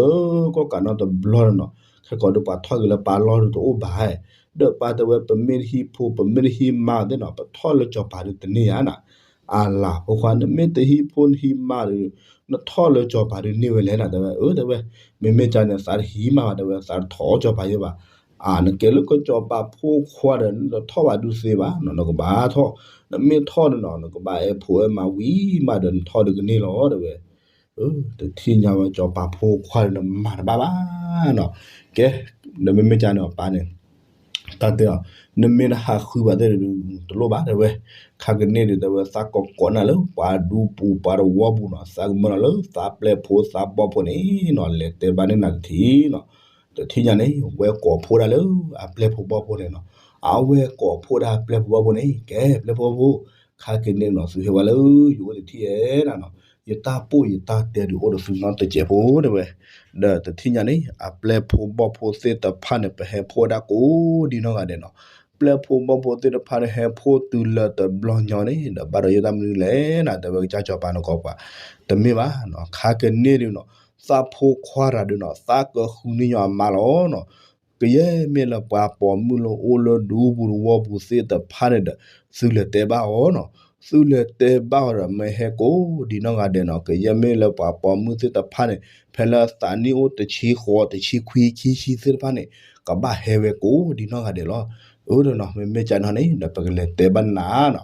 ကိးကးနီတဘျီဒီးနီၤ, ခဲကီးဒီးပှၤထီၣ်က့ၤလၢပၢ်လီၢ်ဒီးတအိၣ်ဘၣ်, ဒီးပၢ်တဲဝဲ ပမ့ၢ်တဟံးဖိ ပမ့ၢ်တဟံးမါသ့ၣ်နီၤ ပထီၣ်လၢစီၤပၤဒုးတန့ၢ်ဧါနၤ, အလၤဖိခွါ နမ့ၢ်တဟံးဖိ နဟံးမါဒီး နထီၣ်လၢစီၤပၤဒုးန့ၢ်ဝဲလဲၣ်နၤတဲဝဲ, အၢ တဲဝဲ, မ့မ့ၢ်ကန့ၣ် သးတဟံးမါဘၣ်တဲဝဲ သးတထီၣ်စီၤပၤယဲဘၣ်, အ နကဲလၢကစီၤပၤဖိခွါဒီး နတထီၣ်ဘၣ်ဒုးသ့ဘၣ်နီၤ နကဘၣ်ထီၣ်, နမ့ၢ်ထီၣ်ဒီးနီၤ နကဘၣ်အဲၣ်ဖိအဲၣ်မါဝံၤမးဒီး နထီၣ်ဒုးကန့ၢ်လီၤတဲဝဲ. တထံၣ်ညါဝဲစီၤပၤဖိခွါဒီး နမၤတဘၣ်ဘၣ်နီၤ, ကဲ, ဒီးမ့မ့ၢ်ကန့ၣ်ပၢ်န့ၣ် တၢ်တဲအီၤ, နမ့ၢ်တဟးဃုဘၣ်သ့ၣ်တလိၣ်ဘၣ်တဲဝဲ, ခါကန့ၢ်ဒုးတဲဝဲ သးကိးကိးနၤလၢ ပှၤဒူပူၤပှၤတဝီပူၤနီၤ သးကမၢနၤလၢ သးပျဲၢ်ဖိသးဘီၣ်ဖိန့ၣ်နီၤ လဲၤတဲဘၣ်န့ၢ်နၤတထံၣ်နီၤ, တထံၣ်ညါန့ၣ် ဝဲကိးဖှိၣ်ဒၣ်လၢအပျဲၢ်ဖိဘီၣ်ဖိန့ၣ်နီၤ, အဝဲကိးဖှိၣ်ဒၣ်ပျဲၢ်ဖိဘီၣ်ဖိန့ၣ် ကဲပျဲၢ်ဖိဘီၣ်ဖိ, ခါကန့ၢ်နီၤ သုဟဲဝဲလၢ ယအိၣ်တထံၣ်ဧဲနၤနီၤ, ယတၢ်ပိၢ်ယတၢ်တဲဒုးအိၣ်ဒီးသုနီတစဲးဖိတဲဝဲ, ဒီးတထံၣ်ညါန့ၣ် အပျဲၢ်ဖိဘီၣ်ဖိသ့ၣ်တဖၣ်န့ၣ် ပဟဲဖှိၣ်ဒၣ်ကိးဒံနီၢ်ဂၤဒဲးနီၤ, ပျဲၢ်ဖိဘီၣ်ဖိသ့ၣ်တဖၣ်န့ၣ် ဟဲဖှိၣ်တုၤလၢတဘျီညီန့ၣ် ဒီးဘၣ်ဒီးယဲတၢ်မနုၤလဲၣ်နၤ တဲဝဲကစၢ်စီၤပၤနကိးပှၤ, တမ့ၢ်ဘၣ်နီၤ ခါကန့ၢ်ဒုးနီၤ သးဖိခွါတဂၤဒုးနီၤ သးကဃုန့ၢ်ညီအမါလီၤနီၤ, ကယဲၢ်မ့ၢ်လၢပှၤပိာ်မုၣ်လၢအိၣ်လၢဒူပူၤတဝီပူၤသ့ၣ်တဖၣ်န့ၣ်ဒီး သုလဲၤတဲဘၣ်အီၤနီၤ, သုလဲၤတဲဘၣ်အီၤဒီး မ့ၢ်ဟဲကိးဒံနီၢ်ဂၤဒဲးနီၤ ကယဲၢ်မ့ၢ်လၢပှၤပိာ်မုၣ်သ့ၣ်တဖၣ်န့ၣ် ဖဲလၢသးနံၣ်အိၣ်တဆံဃိး တဆံခွံ ခံဆံသ့ၣ်တဖၣ်န့ၣ် ကဘၣ်ဟဲဝဲကိးဒံနီၢ်ဂၤဒဲးလီၤ, အၢဒီးနီၤ မ့မ့ၢ်ကန့ၣ်န့ၣ် ဒီးပကလဲၤတဲဘၣ်နၤနီၤ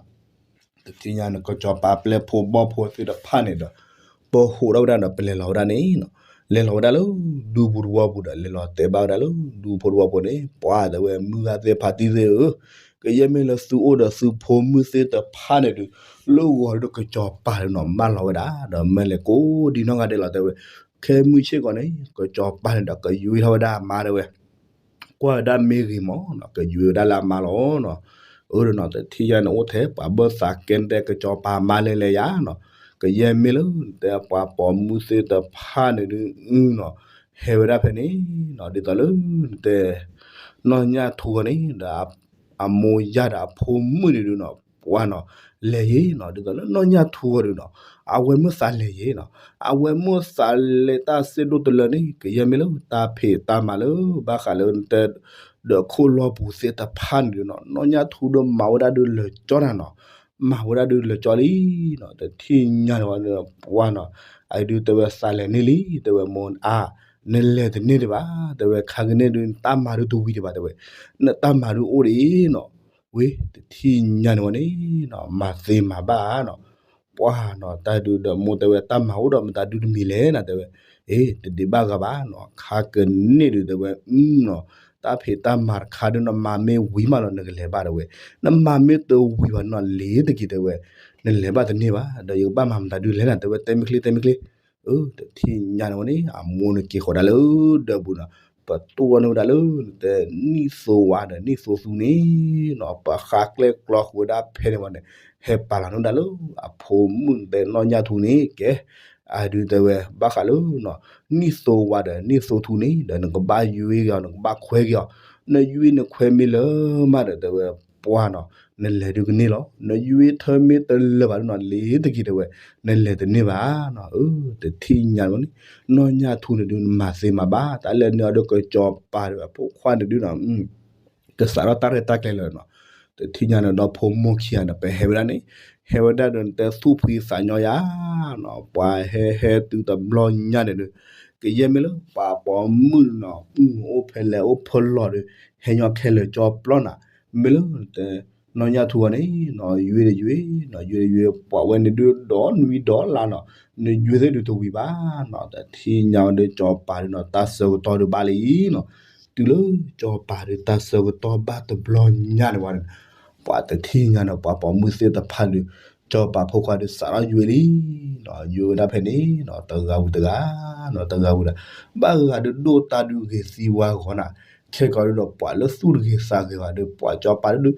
တထံၣ်ညါန့ၣ် ကစီၤပၤပျဲၢ်ဖိဘီၣ်ဖိသ့ၣ်တဖၣ်န့ၣ်ဒီး ပဟိးထီၣ်ဝဲဒၣ်ဒီး ပလဲၤလီၤဝဲဒၣ်န့ၣ်နီၤ, လဲၤလီၤဝဲဒၣ်လၢ ဒူပူၤတဝီပူၤဒီး လဲၤလီၤတဲဘၣ်ဝဲဒၣ်လၢ ဒူဖိတဝီပူၤန့ၣ် ပှၤတဲဝဲ မုၢ်ဂၤသ့ၣ်ဖါတံၢ်သ့ၣ်ဧၢ, ကယဲၢ်မ့ၢ်လၢသုအိၣ်ဒီးသုဖိမုၣ်သ့ၣ်တဖၣ်န့ၣ်ဒုး လၢဂီၤဒီးကစီၤပၤဒုးနီၤ မၢလီၤဝဲဒၣ် ဒီးမ့ၢ်လဲၤကိးဒံနီၢ်ဂၤဒဲးလီၤတဲဝဲ, ခဲမုၢ်ဆ့ၣ်ကီးန့ၣ် ကစီၤပၤန့ၣ်ဒီး ကယွ့ထီၣ်ဝဲဒၣ်အမါတဲဝဲ ကွၢ်ဝဲဒၣ်မ့ၢ်ဂ့ၤမးနီၤ ကယွ့ဝဲဒၣ်လၢအမါလီၤနီၤ, အၢဒီးနီၤ တထံၣ်ညါန့ၣ်အိၣ်ထဲ ပှၤဘၢၣ်သးကဲနတဲ ကစီၤပၤအမါလဲၤလဲၤယၤနီၤ, ကယဲၢ်မ့ၢ်လၢနတဲပှၤပိာ်မုၣ်သ့ၣ်တဖၣ်န့ၣ်ဒုးနီၤ ဟဲဝဲဒၣ်ဖဲန့ၣ်နီၤ ဒ်သိးလၢနတဲ နီၢ်ညၣ်ထူဂီၤန့ၣ်ဒီး အမိၢ်ယၢ်ဒီးအဖိမုၣ်န့ၣ်ဒုးနီၤ ပှၤနီၤ လဲၤယ့ၤနီၤ ဒ်သိးလၢနီၢ်ညၣ်ထူဂီၤဒုးနီၤ အဝဲမုၢ်သးလဲၤယ့ၤနီၤ အဝဲမုၢ်သးလဲၤတၢ်စ့ဒိၣ်တလၢန့ၣ် ကယဲၢ်မ့ၢ်လၢတၢ်ဖံးတၢ်မၤလၢ ဘၣ်ဃးလၢနတဲ ဒီးခိၣ်လီၢ်ပူၤသ့ၣ်တဖၣ်န့ၣ်ဒုးနီၤ နီၢ်ညၣ်ထူဒီးမၤဝဲဒၣ်ဒုးလၢာ်ကၠီနၤနီၤ မၤဝဲဒၣ်ဒုးလၢာ်ကၠီလံနီၤ တထံၣ်ညါန့ၣ်ဝဲန့ၣ် ပှၤနီၤ အဒုးတဲဝဲသးလဲၤန့ၢ်လံ တဲဝဲမိၢ်အါ နလဲၤတန့ၢ်ဒံးဘၣ် တဲဝဲခါကန့ၢ်ဒုး နတၢ်မၤဒုးတဝံၤဒံးဘၣ် တဲဝဲ နတၢ်မၤဒုးအိၣ်ဒံးနီၤ ဝ့ တထံၣ်ညါန့ၣ်ဝဲန့ၣ်နီၤ မၤသ့မၤဘၣ်နီၤ ပှၤနီၤ တၢ်ဒုးဒီးမိၢ်တဲဝဲ တၢ်မၤအိၣ်ဒီးမတၤဒုးတမံၤလဲၣ်နၤ တဲဝဲ အ့ တဒံးဘၣ်ဂၤဘၣ်နီၤ ခါကန့ၢ်ဒုးတဲဝဲ အနီၤ တၢ်ဖံးတၢ်မၤတခါဒုး နမၤမ့ၢ်ဝံၤမးနီၤ နကလဲၤဘၣ်တဲဝဲ နမၤမ့ၢ်တဝံၤဘၣ်နီၤ လ့ၤတက့ၤတဲဝဲ နလဲၤဘၣ်တန့ၢ်ဘၣ် ဒီးယကဘၣ်မၤမတၤဒုးလဲၣ်နၤ တဲဝဲ တဲမ့ၢ်ချ့ တဲမ့ၢ်ချ့ အၢ တထံၣ်ညါန့ၣ်ဝဲန့ၣ် အမိၢ်န့ၣ်က့ၤဃီၤဒၣ်လၢဒၢးပူၤနီၤ ပတိၢ်ဝဲန့ၢ်ဝဲဒၣ်လၢ နတဲ နံၣ်သိဝါဒီးနံၣ်သိသူန့ၣ်နီၤ ပဃါကျဲကျီဃုာ်ဝဲဒၣ်ဖဲန့ၣ်ဝဲန့ၣ် ဟဲပာ်လီၤန့ၢ်ဝဲဒၣ်လၢ အဖိမုၣ်နတဲနီၢ်ညၣ်ထူန့ၣ် ကဲ အဒုးတဲဝဲ ဘၣ်ဃးလၢ နံၣ်သိဝါဒီးနံၣ်သိထူန့ၣ် ဒီးနကဘၣ်ယွ့က့ၤအီၤ နကဘၣ်ခွဲက့ၤအီၤ နယွ့နခွဲမ့ၢ်လၢာ်မးဒီး တဲဝဲ ပှၤနီၤ နလဲၤဒုးကန့ၢ်လီၤ နယွ့ထၢမ့ၢ်တလၢာ်ဘၣ်ဒုးနီၤ လ့ၤတက့ၤတဲဝဲ နလဲၤတန့ၢ်ဘၣ်နီၤ အၢ တထံၣ်ညါန့ၣ်ဝဲန့ၣ် နီၢ်ညၣ်ထူန့ၣ်ဒုး နမၤသ့မၤဘၣ် တၢ်လဲၣ်န့ၣ်အီၤဒီးကစီၤပၤဒီးအဖိခွါန့ၣ်ဒုးနီၤ ကစးထီၣ်တၢ်ရဲၣ်တၢ်ကျဲၤလၢာ်နီၤ တထံၣ်ညါန့ၣ်ဒီးဖိမိၢ်ခံဂၤန့ၣ် ပဟဲဝဲဒၣ်န့ၣ် ဟဲဝဲဒၣ်ဒီးနတဲသူၣ်ဖှံသးညီယၤနီၤ ပှၤဟဲဟဲတုၤတဘျီညါန့ၣ်ဒုး ကယဲၢ်မ့ၢ်လၢပှၤပိာ်မုၣ်နီၤ အိၣ်ဖဲလဲၣ်အိၣ်ဖဲလဲၣ်ဒီး ဟဲညီခဲလၢာ်ကၠီပျီနၤ မ့ၢ်လၢနတဲ နီၢ်ညၣ်ထူဂီၤန့ၣ်နီၤ ယွ့ဒီးယွ့နီၤ ယွ့ဒီးယွ့ ပှၤဝဲန့ၣ်ဒုးဒီးနွံဒီးလါနီၤ နယွ့သ့ၣ်ဒုးတဝံၤဘၣ်နီၤ တထံၣ်ညါဝဲဒီးကၠီပၤဒုးနီၤ တၢ်ဆၢကတီၢ်ဒုးဘၣ်လံနီၤ တုၤလၢကၠီပၤဒုးတၢ်ဆၢကတီၢ်ဘၣ်တဘျီညါန့ၣ်ဝဲန့ၣ် ပှၤတထံၣ်ညါန့ၣ် ပှၤပိာ်မုၣ်သ့ၣ်တဖၣ်ဒုး ကၠီပၤဖိခွါဒုးစးထီၣ်ယွ့လံနီၤ ယွ့ဝဲဒၣ်ဖဲန့ၣ်နီၤ တဂၤဝံၤတဂၤနီၤ တဂၤဝံၤတဂၤ ဘၣ်ဂၤဒုးဒိၣ်တၢ်ဒုးဂ့ၤသံဝါဂီၤနၤ ခဲကီးဒုးဒီးပှၤလၢသူၣ်တဂ့ၤသးဂ့ၤဘၣ်ဒီး ပှၤကၠီပၤဒုး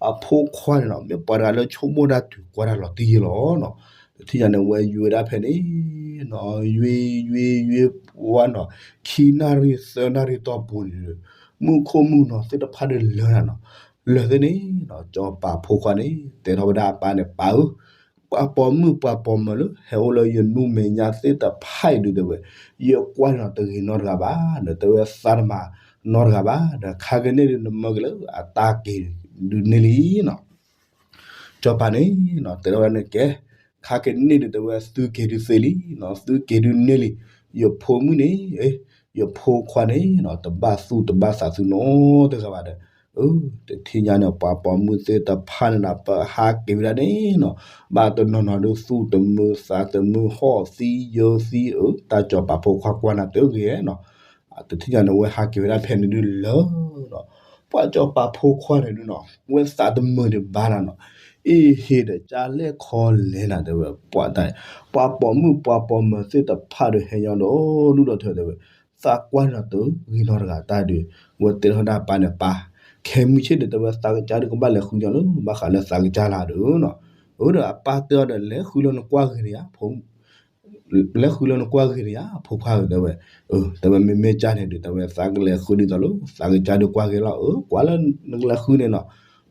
အဖိခွါန့ၣ်နီၤ မ့ၢ်ပှၤတဂၤလၢဆိကမိၣ်တၢ်တုၤကွၢ်တၢ်လီၤတံၢ်ယဲလီၤနီၤ. တထံၣ်ညါန့ၣ် ဝဲယွ့ဒၣ်ဖဲန့ၣ်နီၤ ယွ့ယွ့ယွ့ဝဲနီၤ ခံနၣ်ရံၣ်သၢနၣ်ရံၣ်တီၢ်ပူၤန့ၣ် မုၣ်ခိၣ်မုၣ်ကနီၤသ့ၣ်တဖၣ်ဒီးလၢာ်နီၤ. လၢာ်သ့ၣ်န့ၣ်နီၤ စီၤပၤဖိခွါန့ၣ် တဲထီၣ်ဝဲဒၣ်အပၢ်န့ၣ် ပၢ်ဧၢ, ပှၤပိာ်မုၣ်ပှၤပိာ်မၢၤလၢ ဟဲအိၣ်လၢယနူမဲာ်ညါသ့ၣ်တဖၣ်အံၤဒုးတဲဝဲ, ယကွၢ်န့ၣ်နီၤ တဂ့ၤနီတဂၤဘၣ်, ဒီးတဲဝဲသးတမၤနီတဂၤဘၣ်, ဒီးခါကန့ၣ်ဒုးနမၢက့ၤလၢအတၢ်က့ၤဒုးန့ၢ်လံနီၤ. စီၤပၤန့ၣ်နီၤ တဲထီၣ်ဝဲဒၣ်န့ၣ်ကဲ, ခါကန့ၣ်ဒုးတဲဝဲသုက့ၤဒုးသ့လံနီၤ, သုက့ၤဒုးန့ၢ်လံ, ယဖိမုၣ်န့ၣ်, ယဖိခွါန့ၣ်နီၤ တဘၣ်သူၣ်တဘၣ်သးသုနီတဂၤဘၣ်ဒီး, တထံၣ်ညါန့ၣ် ပှၤပိာ်မုၣ်သ့ၣ်တဖၣ်န့ၣ်ဒီး ပဟးက့ၤဝဲဒၣ်န့ၣ်နီၤ, ဘၣ်တနီၤနီၤဒုးသူၣ်တမုာ်သးတမုာ် ဟီၣ်သံယၢၤသံဧၢ, တၢ်စီၤပၤဖိခွါကွၢ်နၤတဂ့ၤနီၤ. တထံၣ်ညါန့ၣ် ဝဲဟးက့ၤဝဲဒၣ်ဖဲန့ၣ်ဒုးလၢာ်နီၤ, ပှၤစီၤပၤဖိခွါန့ၣ်ဒုးနီၤ ဝဲသးတမုာ်ဒံးဘၣ်နၤနီၤ, အ့ဟ့ဒီးကၢ်လဲၣ်ခီလဲၣ်နၤတဲဝဲ, ပှၤတၢ်, ပှၤပိာ်မုၣ်ပှၤပိာ်မၢၤသ့ၣ်တဖၣ်ဒီးဟဲညီဒီဒူၣ်ဒီထၢတဲဝဲ, သးကွၢ်န့ၣ်နီၤတဂ့ၤနီတဂၤတၢ်ဒုး, ဝဲတဲထီၣ်ဒၣ်ပၢ်န့ၣ် ပၢ်, ခဲမုၢ်ဆ့ၣ်ဒီးတဲဝဲသးကစၢ်ဒုးကဘၣ်လဲၤဃုညီလၢ ဘၣ်ဃးလၢသးကစၢ်လၢဒီးနီၤ, အၢဒီးအပၢ်တဲအီၤဒီး လဲၤဃုလၢနကွၢ်ဂ့ၤန့ၣ်ယါ လဲၤဃုလၢနကွၢ်ဂ့ၤန့ၣ်ယါ ဖိခွါဧၢတဲဝဲ, တဲဝဲမ့မ့ၢ်ကၢ်န့ၣ်ဒုး တဲဝဲသးကလဲၤဃုဒ်သိးလၢ သးကစၢ်ဒုးကွၢ်ဂ့ၤလီၤ, အၢ ကွၢ်လၢနကလဲၤဃုန့ၣ်နီၤ,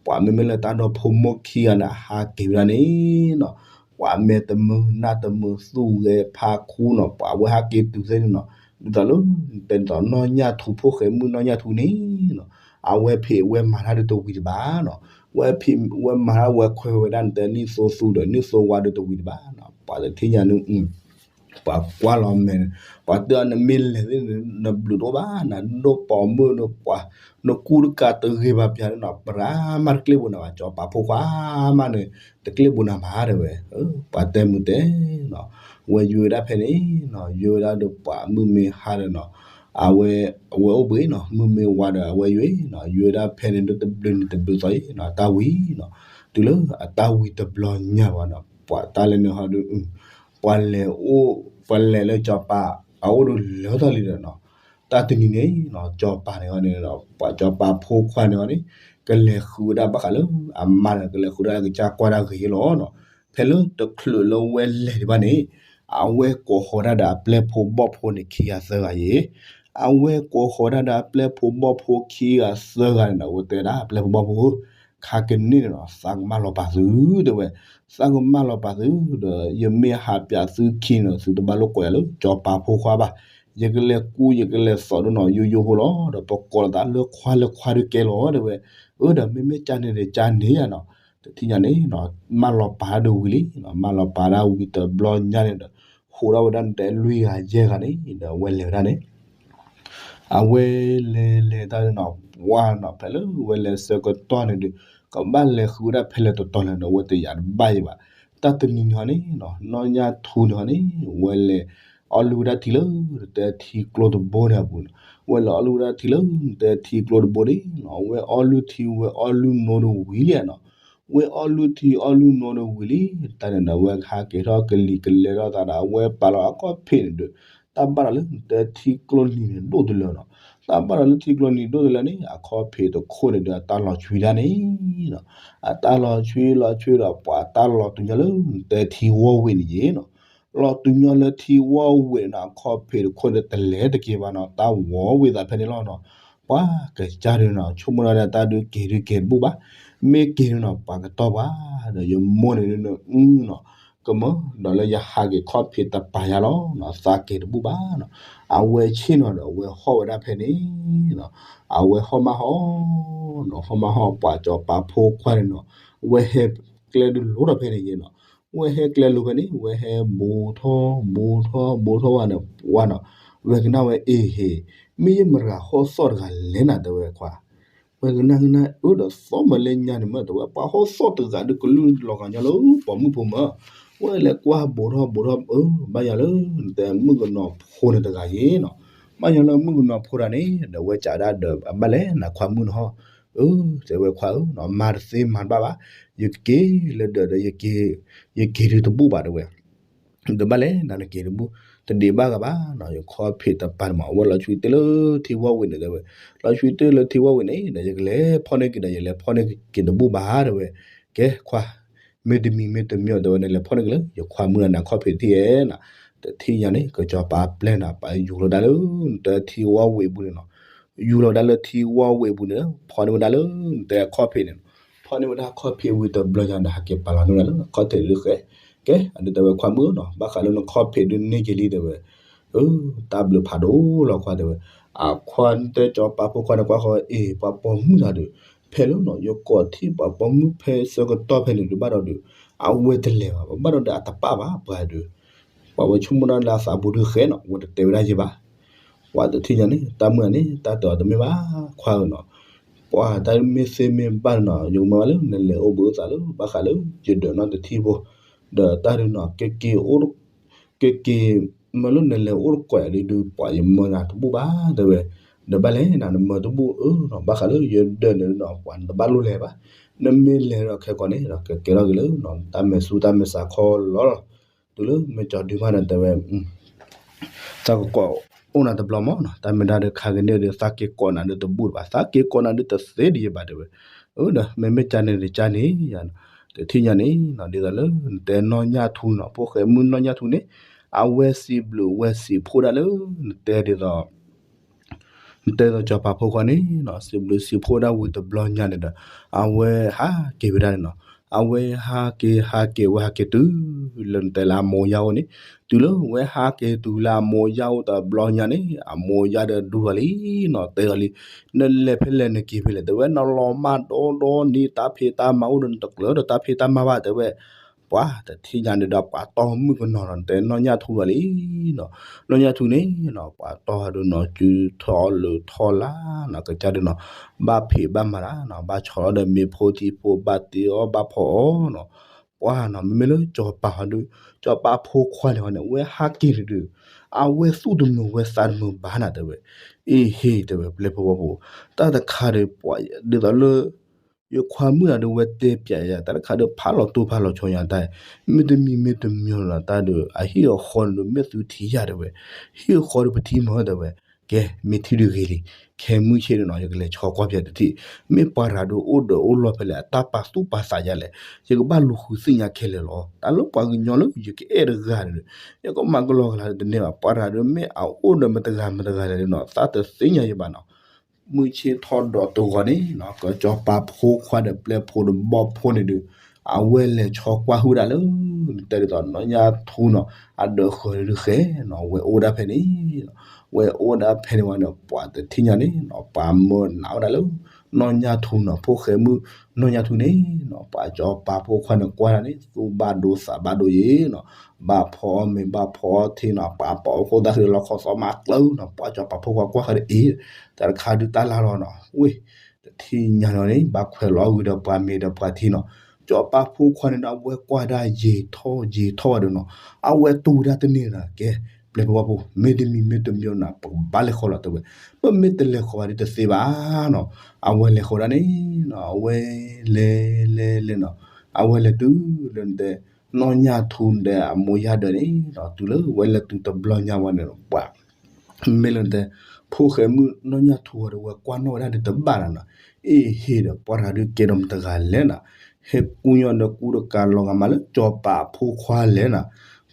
ပှၤမ့မ့ၢ်လၢတၢ်ဒီဖိမိၢ်ခံဂၤန့ၣ် ဟးက့ၤဝဲဒၣ်န့ၣ်နီၤ, ပှၤမဲာ်တမုာ်နၢ်တမုာ်သူၣ်ဂဲၤဖးခူနီၤ, ပှၤဝဲဟးက့ၤတုၤသ့ၣ်န့ၣ်နီၤ, ဒ်သိးလၢတဲဒ်သိးနီၢ်ညၣ်ထူဖိဃဲၤမုၣ်နီၢ်ညၣ်ထူန့ၣ်နီၤ, အဝဲဖံးဝဲမၤတၢ်ဒုးတဝံၤတဘၣ်နီၤ, ဝဲဖံးဝဲမၤတၢ်ဝဲခွဲးဝဲဒၣ်န့ၣ် တဲနံၣ်သိသူဒီးနံၣ်သိဝါဒုးတဝံၤတဘၣ်နီၤ, ပှၤတထံၣ်ညါန့ၣ် ပှၤကွၢ်လီၤမဲာ်န့ၣ်, ပှၤတဲအီၤနမ့ၢ်လဲၤသ့ၣ်န့ၣ် နဘျုးတအိၣ်ဘၣ်, နဒိၣ်ပိာ်မုၣ်န့ၣ် ပှၤ, နကူတကးတဂ့ၤဘၣ်ပၠးန့ၣ်နီၤ, ပရၤမးတကျ့ၣ်ဘိးနၤဘၣ်, စီၤပၤဖိခွါမးန့ၣ် တကျ့ၣ်ဘိးနၤဘၣ်တဲဝဲ, ပှၤတဲမုာ်တဲနီၤ, ဝဲယွ့ဝဲဒၣ်ဖဲန့ၣ်နီၤ, ယွ့ဝဲဒၣ်ဒီးပှၤမုၣ်မ့ၢ်ဟါဒီးနီၤ, အဝဲ, အဝဲအိၣ်ဘှံးနီၤ, မုၣ်မ့ၢ်ဝါဒီးအဝဲယွ့နီၤ, ယွ့ဝဲဒၣ်ဖဲန့ၣ်ဒုးတဘျုးနံၤတဘျုးသီအံၤနီၤ, တၢ်ဝံၤနီၤ, တုၤလၢအတၢ်ဝံၤတဘျီညါဘၣ်နီၤ, ပှၤတၢ်လဲၤန့ၣ်ဟီဒုး ပှၤလဲၤအိၣ်, ပှၤလဲၤလၢစီၤပၤအအိၣ်ဒီးလၢာ်ထီၣ်လံဒီးနီၤ, တၢ်တနံၤန့ၣ်နီၤ, စီၤပၤန့ၣ်ဟီန့ၣ်, ပှၤစီၤပၤဖိခွါန့ၣ်ဟီန့ၣ်, ကလဲၤဃုဝဲဒၣ်ဘၣ်ဃးလၢအမါဒီး ကလဲၤဃုဒၣ်ကစၢ်ကွၢ်တၢ်ဂ့ၤလီၤနီၤ, ဖဲလၢတချုးလၢဝဲလဲၤဒံးဘၣ်န့ၣ်, အဝဲကိးဃီၤဒၣ်ဒီးအပျဲၢ်ဖိဘီၣ်ဖိန့ၣ်ခံဂၤသၢဂၤယဲၢ်, အဝဲကိးဃီၤဒၣ်ဒီးအပျဲၢ်ဖိဘီၣ်ဖိခံဂၤသၢဂၤန့ၣ်နီၤ, အဝဲတဲဒၣ်အပျဲၢ်ဖိဘီၣ်ဖိဧၢ, ခါကန့ၣ်န့ၣ်နီၤ သးကမၢလီၤပာ်သုတဲဝဲ, သးကမၢလီၤပာ်သုဒီး ယမ့ၢ်ဟးပၠးသုခံန့ၣ် သုတဘၣ်လိာ်ကွဲးယၤလၢစီၤပၤဖိခွါဘၣ်, ယကလဲၤကူယကလဲၤသိးဒုးနီၤ ယိယိဖိလီၤ, ဒီးပကိးလီၤသးလၢခွါလၢခွါဒုးကဲလီၤတဲဝဲ, အၢ ဒီးမ့မ့ၢ်ကၢ်န့ၣ်ဒီးကၢ်န့ၣ်ယါနီၤ, တထံၣ်ညါန့ၣ်နီၤ, မၢလီၤပာ်တၢ်ဒုးဝံၤလံ, မၢလီၤပာ်တၢ်ဝံၤတဘျီညါန့ၣ်ဒီး, ဟူးထီၣ်ဝဲဒၣ်တဲလွံၢ်ဂၤယဲၢ်ဂၤန့ၣ်ဒီး အဝဲလဲၤဝဲဒၣ်န့ၣ် အဝဲလဲၤလဲၤတၢ်န့ၣ်နီၤ, ပှၤနီၤ ဖဲလၢဝဲလဲၤဆၢကတီၢ်န့ၣ်ဒီး, ကဘၣ်လဲၤဃုဝဲဒၣ်ဖဲလဲၣ်တတီၤလဲၣ်ဒီး အဝဲတယာ်တဘၣ်ယံၤဘၣ်, တၢ်တနံၤန့ၣ်ဟီန့ၣ်နီၤ, နီၢ်ညၣ်ထူန့ၣ်ဟီန့ၣ်, ဝဲလဲၤအီၣ်လုၢ်ဝဲဒၣ်ထံလၢ တဲထံကျိတဘိန့ၣ်အပူၤနီၤ, ဝဲလဲၤအီၣ်လုၢ်ဝဲဒၣ်ထံလၢ တဲထံကျိတဘိန့ၣ်နီၤ, ဝဲအီၣ်လုၢ်ထံ ဝဲအီၣ်လုၢ်နိဒီးဝံၤလံနီၤ ဝဲအီၣ်လုၢ်ထံအီၣ်လုၢ်နိဒီးဝံၤလံ, တၢ်န့ၣ်ဒီး ဝဲဟးက့ၤထီၣ်ကလံၤကလဲထီၣ်သးဒီး အဝဲပာ်လီၤအခီၣ်ဖံးန့ၣ်ဒီး, တၢ်ဘၣ်ဒီးလၢ တဲထံကျိနံၤန့ၣ်ဒိၣ်တလၢနီၤ, တၢ်ဘၣ်ဒီးလၢထံကျိနံၤဒိၣ်တလၢန့ၣ် အခီၣ်ဖံးတခိၣ်န့ၣ်ဒီး အတၢ်လီၤဆွံဒၣ်န့ၣ်နီၤ, အတၢ်လီၤဆွံလီၤဆွံဒီး ပှၤတၢ်လီၤတုၤညီလၢ တဲထံဝီၢ်ဝ့ၢ်န့ၣ်ယဲနီၤ, လီၤတုၤညီလၢထံဝီၢ်ဝ့ၢ်န့ၣ် အခီၣ်ဖံးတခိၣ်န့ၣ် တလဲၤတက့ၤဘၣ်နီၤ, တၢ်ဝီၢ်ဝ့ၢ်သးဖဲန့ၣ်လီၤနီၤ, ပှၤကစၢ်ဒုးနီၤ ဆိကမိၣ်ဒၣ်ဒီးတၢ်ဒုးက့ၤဒုးက့ၤတဘူၣ်ဘၣ်, မ့ၢ်က့ၤဒုးနီၤ ပှၤကတီၢ်ပှၤ, ဒီးယမိၢ်န့ၣ်ဒုးနီၤ အုနီၤ, ကမၢဒီးလၢယဟးက့ၤခီၣ်ဖံးတပာ်ယၤလီၤနီၤ, သးက့ၤတဘူၣ်ဘၣ်နီၤ, အဝဲဆ့ၣ်နီၤဒီး အဝဲဟီၣ်ဝဲဒၣ်ဖဲန့ၣ်နီၤ, အဝဲဟီၣ်မးဟီၣ်နီၤ, ဟီၣ်မးဟီၣ် ပှၤစီၤပၤဖိခွါန့ၣ်နီၤ, ဝဲဟဲကျဲဒုးလိၤထီၣ်ဖဲန့ၣ်ယဲနီၤ, ဝဲဟဲကျဲလိၤဖဲန့ၣ် ဝဲဟဲဘူးထီၣ်ဘူးထီၣ်ဘူးထီၣ်ဝဲန့ၣ် ပှၤနီၤ, ဝဲကနၣ်ဝဲအ့ဟ့, မ့ၢ်ယမတၤဂၤဟီၣ်သီၣ်တဂၤလဲၣ်နၤ တဲဝဲခွါ ဝဲကနၣ်ကနၣ်အၢဒီး သီၣ်မးလၢညါန့ၣ်မ့ၢ် တဲဝဲ ပှၤဟီၣ်သီၣ်တဂၤဒုးကလုၢ်လီၤဂာ်ညီလၢပိာ်မုၣ်ဖိမး, ဝဲလဲၤကွၢ်ဘူးထီၣ်ဘူးထီၣ် အၢ ဘၣ်ယၤလၢ တဲမုၣ်ကနီၤဖိန့ၣ်တဂၤယဲနီၤ, ဘၣ်ယၤလၢမုၣ်ကနီၤဖိတဂၤန့ၣ် ဒီးဝဲကးဒၣ်ဒီး အဘၣ်လဲၣ်နခွါမုၣ်နဟီၣ်, အၢ တဲဝဲခွါဧၢနီၤ မၤတသ့မၤတဘၣ်ဘၣ်, ယကက့ၤလၢဒၢးဒီး ယက့ၤဒုးတဘူၣ်ဘၣ်တဲဝဲ တဘၣ်လဲၣ်နၤနက့ၤတဘူၣ်, တဒံးဘၣ်ဂၤဘၣ်နီၤ, ယခီၣ်ဖံးတပၤန့ၣ်မး အဝဲလီၤဆှံတ့ၢ်လၢထံဝီဝံၤန့ၣ် တဲဝဲ, လီၤဆှံတ့ၢ်လၢထံဝီဝံၤန့ၣ်ဒီး ယကလဲၤဖီၣ်န့ၢ်က့ၤဒီး ယလဲၤဖီၣ်န့ၢ်က့ၤတဘူၣ်ဘၣ် တဲဝဲ, ကဲခွါ မ့တမံၤမ့တမံၤ တဲဝဲ နလဲၤဖီၣ်န့ၢ်က့ၤလၢ ယခွါမုၣ်ဒီးနခီၣ်ဖံးတထံၣ်ဧဲနီၤ, တထံၣ်ညါန့ၣ် ကစီၤပၤပျဲနီၤ ပယူၤလီၤဒၣ်လၢ နတဲထံဝီဝံၤပူၤန့ၣ်နီၤ, ယူၤလီၤဝဲဒၣ်လၢထံဝီဝံၤပူၤန့ၣ် ဖီၣ်န့ၢ်ဝဲဒၣ်လၢ နတဲခီၣ်ဖံးန့ၣ်နီၤ, ဖီၣ်န့ၢ်ဝဲဒၣ်ခီၣ်ဖံးဝံၤတဘျီညါဒီး ဟးက့ၤပာ်လီၤန့ၢ်ဝဲဒၣ်လၢခီၣ်ထံးဒုးဃဲ, ကဲ အဒုးတဲဝဲခွါမုၣ်နီၤ ဘၣ်ဃးလၢနခီၣ်ဖံးဒုးန့ၢ်က့ၤလံတဲဝဲ, တၢ်ဘျုးဖးဒိၣ်လီၤခွါတဲဝဲ, အခွါတဲကၠီပာ်ဖိခွါန့ၣ်ကွၢ်ဃီ အ့ၣ် ပှၤပိာ်မုၣ်တၢ်ဒုး, ဖဲလၢနီၤ ယကိးထံၣ်ပှၤပိာ်မုၣ်ဖဲဆၢကတီၢ်ဖဲန့ၣ်ဒုး ဘၣ်ဒီးဒုး, အဝဲတလဲၤဘၣ် ဘၣ်ဒီးဒုးအတပာ်ဘၣ်ပှၤဒုး, ပှၤဝဲဆိကမိၣ်ဒၣ်လၢအသးပူၤဒုးဃဲနီၤ အဝဲတတဲဝဲဒၣ်ယဲဘၣ် ပှၤတထံၣ်ညါန့ၣ် တၢ်မုၢ်ဂၤန့ၣ် တၢ်တဲအီၤတမ့ၢ်ဘၣ် ခွါဧၢနီၤ, ပှၤတၢ်မ့ၢ်သ့မ့ၢ်ဘၣ်နီၤ ယကမၢဝဲလၢနလဲၤအိၣ်ဘှံးအိၣ်သးလၢ ဘၣ်ဃးလၢယဒၢးနီၢ်တထံၣ်ဖိ, ဒီးတၢ်ဒုးနီၤ ကက့ၤအိၣ် ကက့ၤ မၢလၢနလဲၤအိၣ်တကွဲးဒုး ပှၤယမၢနၤတဘူၣ်ဘၣ်တဲဝဲ, ဒီးဘၣ်လဲၣ်နီၤ နမၢတဘူၣ်အၢနီၤ ဘၣ်ဃးလၢယဒၢးန့ၣ်နီၤ ပှၤနတဘၣ်လိၣ်လဲၤဘၣ်, နမ့ၢ်လဲၤဒီးခဲကိာ်န့ၣ် ကကဲထီၣ်က့ၤလၢ တၢ်မဲာ်ဆူတၢ်မဲာ်ဆါခီလီၤလီၤ, တုၤလၢမ့ၢ်ကၠီၤဒုးမးဒီးတဲဝဲ သးကကိးအိၣ်နၤတဘျီမးနီၤ တၢ်မ့ၢ်ဒၣ်ဒီးခါကန့ၢ်ဒီး သးက့ၤကိးနၤဒီးတဘူၣ်ဘၣ် သးက့ၤကိးနၤဒီးတသ့ဒံးယဘၣ်တဲဝဲ, အၢဒီး မ့မ့ၢ်ကန့ၣ်ဒီးကန့ၣ်ယၤ, တထံၣ်ညါန့ၣ်နီၤ ဒ်သိးလၢနတဲနီၢ်ညၣ်ထူနီၤ ဖိၣ်ဃဲမုၣ်နီၢ်ညၣ်ထူန့ၣ်, အဝဲစံးဘျုးဝဲစံးဖှိၣ်ဒၣ်လၢ နတဲဒ်သိး နတဲဒ်သိးကၠီၤပၤဖိခွါန့ၣ်နီၤ စံးဘျုးစံးဖှိၣ်ဒၣ်ဝံၤတဘျီညါန့ၣ်ဒီး အဝဲဟးက့ၤဝဲဒၣ်န့ၣ်နီၤ, အဝဲဟးက့ၤဟးက့ၤဝဲဟးက့ၤတုၤ လၢနတဲလၢအမိၢ်ယၢ်အိၣ်န့ၣ်, တုၤလၢဝဲဟးက့ၤတုၤလၢအမိၢ်ယၢ်အိၣ်တဘျီညါန့ၣ် အမိၢ်ယၢ်ဒီးဒူလီၤလံနီၤ တဲလီၤလံ, နလဲၤဖဲလဲၣ်နက့ၤဖဲလဲၣ် တဲဝဲ နလီၤမၢ်ဒီဒီနံၤ တၢ်ဖံးတၢ်မၤအိၣ်ဒီး နတကျၢၤဒီးတၢ်ဖံးတၢ်မၤဘၣ်တဲဝဲ, ပှၤတထံၣ်ညါန့ၣ်ဒီး ပှၤတီမုၣ်ကနီၤနီၤ နတဲနီၢ်ညၣ်ထူလီၤလံနီၤ, နီၢ်ညၣ်ထူန့ၣ်နီၤ ပှၤတီဒုးနီၤ စုထီၣ်လၢထီၣ်လၢနီၤ ကစၢ်ဒုးနီၤ ဘၣ်ဖံးဘၣ်မၤတၢ်နီၤ ဘၣ်ဆီလီၤဒီးမ့ၤဖိထံဖိ ဘၣ်တ့အီၣ်ဘၣ်ဖီအီၤနီၤ, ပှၤနီၤ မ့မ့ၢ်လၢကၠီၤပၤဟီဒုး ကၠီၤပၤဖိခွါန့ၣ်ဟီန့ၣ် အဝဲဟးက့ၤန့ၣ်ဒုး အဝဲသူၣ်တမုာ်ဝဲသးတမုာ်ဘၣ်နၤတဲဝဲ, အ့ၣ်ဟ့ၣ်တဲဝဲ ပျဲၢ်ဖိဝီဖိ, တၢ်တခါဒီး ပှၤဒ်သိးလၢ ယခွါမုၣ်တၢ်ဒုး ဝဲတဲပျးယၤ တၢ်တခါဒီး ဖးလီၤတိၢ်ဖးလီၤဆီယၤတၢ်, မ့တမံၤမ့တမံၤလီၤ တၢ်ဒုး အဟံၣ်အဃီန့ၣ်ဒုး မ့ၢ်သုထံၣ်ယၤတဲဝဲ, ဟံၣ်အဃီဒီးပထံၣ်မၢတဲဝဲ, ကဲ မ့ၢ်ထံၣ်ဒုးဂ့ၤလံ, ခဲမုၢ်ဆ့ၣ်န့ၣ်နီၤ ယကလဲၤဆီကွၢ်ဖဲတထံၣ်, မ့ၢ်ပှၤတၢ်ဒုးအိၣ်ဒီးအိၣ်လီၢ်ဖဲလဲၣ် အတၢ်ပာ်သူၣ်ပာ်သးယၤလဲၣ်, ယကဘၣ်လူၤဃုသ့ၣ်ညါခဲလၢာ်လီၤ, တၢ်လၢပှၤကညီလၢယကအဲၣ်တဂၤန့ၣ်ဒုး ယကမၤကလီကလီတန့ၢ်ဘၣ်, ပှၤတၢ်ဒုးမ့ၢ်အအိၣ်ဒီးမတဂၤမတဂၤလဲၣ်နီၤ သးတသ့ၣ်ညါယဘၣ်နီၤ မုၢ်ဆ့ၣ်ထီၣ်ဒီးတဂီၤန့ၣ်နီၤ ကၠီၤပၤဖိခွါဒီးပျဲၢ်ဖိဒီးဘီၣ်ဖိန့ၣ်ဒုး အဝဲလဲၤဆီကွၢ်ဟုၣ်ဒၣ်လၢ နတဲဒ်သိးနီၢ်ညၣ်ထူနီၤ အဒၢးဃၢၤဒုးဃဲနီၤ ဝဲအိၣ်ဒၣ်ဖဲန့ၣ်, ဝဲအိၣ်ဒၣ်ဖဲန့ၣ်ဝံၤဒီး ပှၤတထံၣ်ညါန့ၣ်နီၤ ပှၤမၢနးဝဲဒၣ်လၢ နီၢ်ညၣ်ထူနီၤ ဖိၣ်ဃဲမုၣ်နီၢ်ညၣ်ထူန့ၣ်နီၤ ပှၤကၠီၤပၤဖိခွါန့ၣ်ကွၢ်ဒၣ်န့ၣ် သူၣ်ဘၣ်ဒိသးဘၣ်ဒိယံၤနီၤ ဘၣ်ဖီအီၣ်မ့ၤဘၣ်ဖီအီၣ်ထံနီၤ ပှၤပိာ်အိၣ်ခိၣ်သၣ်ဃံလီခီသီမးကျၢၤနီၤ ပှၤကၠီၤပၤဖိခွါကွၢ်ဃီဒီးအ့ၣ် တၢ်တခါဒုးတၢ်လၢ်လီၤနီၤ ဝ့ၢ် တထံၣ်ညါလီၤန့ၣ် ဘၣ်ခွဲးလီၤဝံၤဒီးပှၤမ့ၤဒီးပှၤထံနီၤ ကၠီၤပၤဖိခွါန့ၣ်ဒီး အဝဲကွၢ်ဒၣ်ယံာ်ထီၣ်ယံာ်ထီၣ်ဝဲဒီးနီၤ အဝဲတူၢ်ဝဲဒၣ်တန့ၢ်ဒီး ကဲ ပျဲၢ်ဖိဝီဖိ မ့တမံၤမ့တမံၤနီၤ ပကဘၣ်လဲၤဃီလီၤတဲဝဲ ပမ့ၢ်တလဲၤဃီဘၣ်ဒ်တသ့ဘၣ်နီၤ အဝဲလဲၤဃီဒၣ်န့ၣ်နီၤ အဝဲလဲၤလဲၤလဲၤနီၤ အဝဲလဲၤတုၤလၢနတဲ နီၢ်ညၣ်ထူဒီးအမိၢ်ယၢ်ဒၢးန့ၣ်နီၤ တုၤလၢဝဲလဲၤတုၤတဘျီညါဝဲန့ၣ် ပှၤ မ့ၢ်လၢနတဲ ဖိၣ်ဃဲမုၣ်နီၢ်ညၣ်ထူအီၤဒီး ဝဲကွၢ်နီၣ်ဝဲဒၣ်ဒီးတဘၣ်နၤနီၤ အ့ၣ်ဟ့ၣ်ဒီး ပှၤတၢ်ဒုးကဲဒီးမတဂၤလဲၣ်နီၤ ဟဲကူညီဒီးကူတကးလီၤဂာ်မးလၢကၠီၤပၤဖိခွါလဲၣ်နီၤ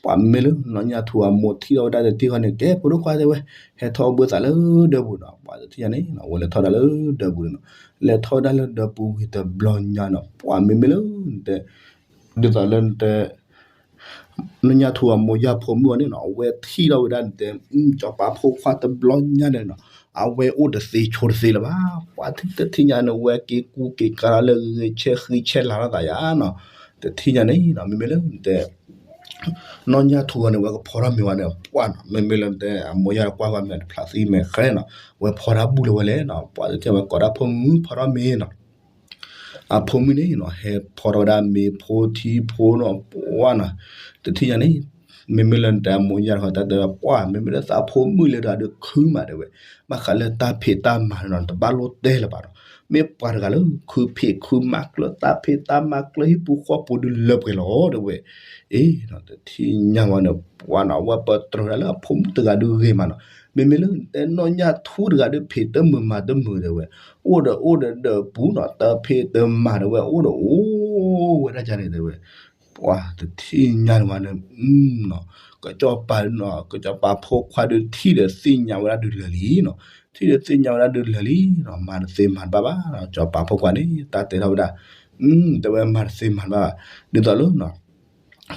ပှၤမ့ၢ်လၢနီၢ်ညၣ်ထူအမိၢ်ထံၣ်ထီၣ်ဝဲဒၣ်တထံၣ်ဃီန့ၣ် ကဲ ဖိဒိၣ်ခွါတဲဝဲ ဟဲထီၣ်ဘှံးသးလၢဒၢးပူၤနီၤ ပှၤတထံၣ်ညါန့ၣ် ဝဲလဲၤထီၣ်ဒၣ်လၢဒၢးပူၤန့ၣ်နီၤ လဲၤထီၣ်ဒၣ်လၢဒၢးပူၤဝံၤတဘျီညါနီၤ ပှၤမ့မ့ၢ်လၢနတဲ ဒ်သိးလၢနတဲ နီၢ်ညၣ်ထူအမိၢ်ယၢ်ဖိမုၣ်အီၤန့ၣ်နီၤ အဝဲထံၣ်ထီၣ်ဝဲဒၣ်နတဲ ကၠီၤပၤဖိခွါတဘျီညါန့ၣ်နီၤ အဝဲအိၣ်တသ့ဆိတသ့လၢၤဘၣ် ပှၤတထံၣ်ညါန့ၣ် ဝဲက့ၤကူက့ၤကၤလၢဂ့ၤဂ့ၤ ဆဲးဃံဆဲးလၤထီၣ်သးယါနီၤ တထံၣ်ညါန့ၣ်နီၤ မ့မ့ၢ်လၢနတဲ နီၢ်ညၣ်ထူအီၤန့ၣ် ဝဲကဖီထီၣ်မ့ၤဝဲန့ၣ် ပှၢ်နီၤ မ့မ့ၢ်လၢနတဲ အမိၢ်ယၢ်ကွၢ်ဝဲမ့ၢ်တဖျးသံမဲာ်ဃဲနီၤ ဝဲဖီထီၣ်ဘူၣ်လၢၤဝဲလဲၣ်နီၤ ပှၤတထံၣ်ဝဲကိးဒၣ်ဖိမုၣ်ဖီထီၣ်မ့ၤနီၤ အဖိမုၣ်န့ၣ်နီၤ ဟဲဖီထီၣ်ဝဲဒၣ်မ့ၤဖိထံဖိနီၤ ပှၢ်နီၤ တထံၣ်ညါန့ၣ် မ့မ့ၢ်လၢနတဲအမိၢ်ယၢ်တခီ တၢ်တဲဝဲပှၢ် မ့မ့ၢ်လၢသးဖိမုၣ်လဲၤဒီးဒုးခုမးတဲဝဲ ဘၣ်ဃးလၢတၢ်ဖံးတၢ်မၤန့ၣ်နီၤ တဘၣ်လိၣ်တဲလၢၤဘၣ်နီၤ မ့ၢ်ပှၤတဂၤလၢ ခုဖံးခုမၤကျၢၤ တၢ်ဖံးတၢ်မၤကျၢၤ ဟံၣ်ပူၤဃီပူၤဒုးလၢပှဲၤလီၤ တဲဝဲ. အ့ တထံၣ်ညါဝဲန့ၣ် ပှၤနီၤ အဝဲပတြၢၤဒၣ်လၢအဖိမုၣ်တဂၤဒုးဂ့ၤမးနီၤ. မ့မ့ၢ်လၢတဲနီၢ်ညၣ်ထူတဂၤဒုး ဖံးတမုာ်မၤတမုာ် တဲဝဲ. အိၣ်ဒီးအိၣ်ဒီးဒီးပူၤနီၤ တၢ်ဖံးတမၤ တဲဝဲ အိၣ်ဒီးအိၣ်ဝဲဒၣ်န့ၣ် တဲဝဲ. ပှၤတထံၣ်ညါန့ၣ်ဝဲန့ၣ် ကစီၤပၤနီၤ ကစီၤပၤဖိခွါဒုးထံၣ်ဒီးသ့ၣ်ညါဝဲဒၣ်ဒုးလၢာ်လံနီၤ. ထံၣ်ဒီးသ့ၣ်ညါဝဲဒၣ်ဒုးလၢာ်လံနီၤ မၤတသ့မၤတဘၣ်ဘၣ်နီၤ စီၤပၤဖိခွါန့ၣ် တၢ်တဲထီၣ်ဝဲဒၣ် တဲဝဲမၤတသ့မၤတဘၣ်ဘၣ် ဒ်သိးလၢနီၤ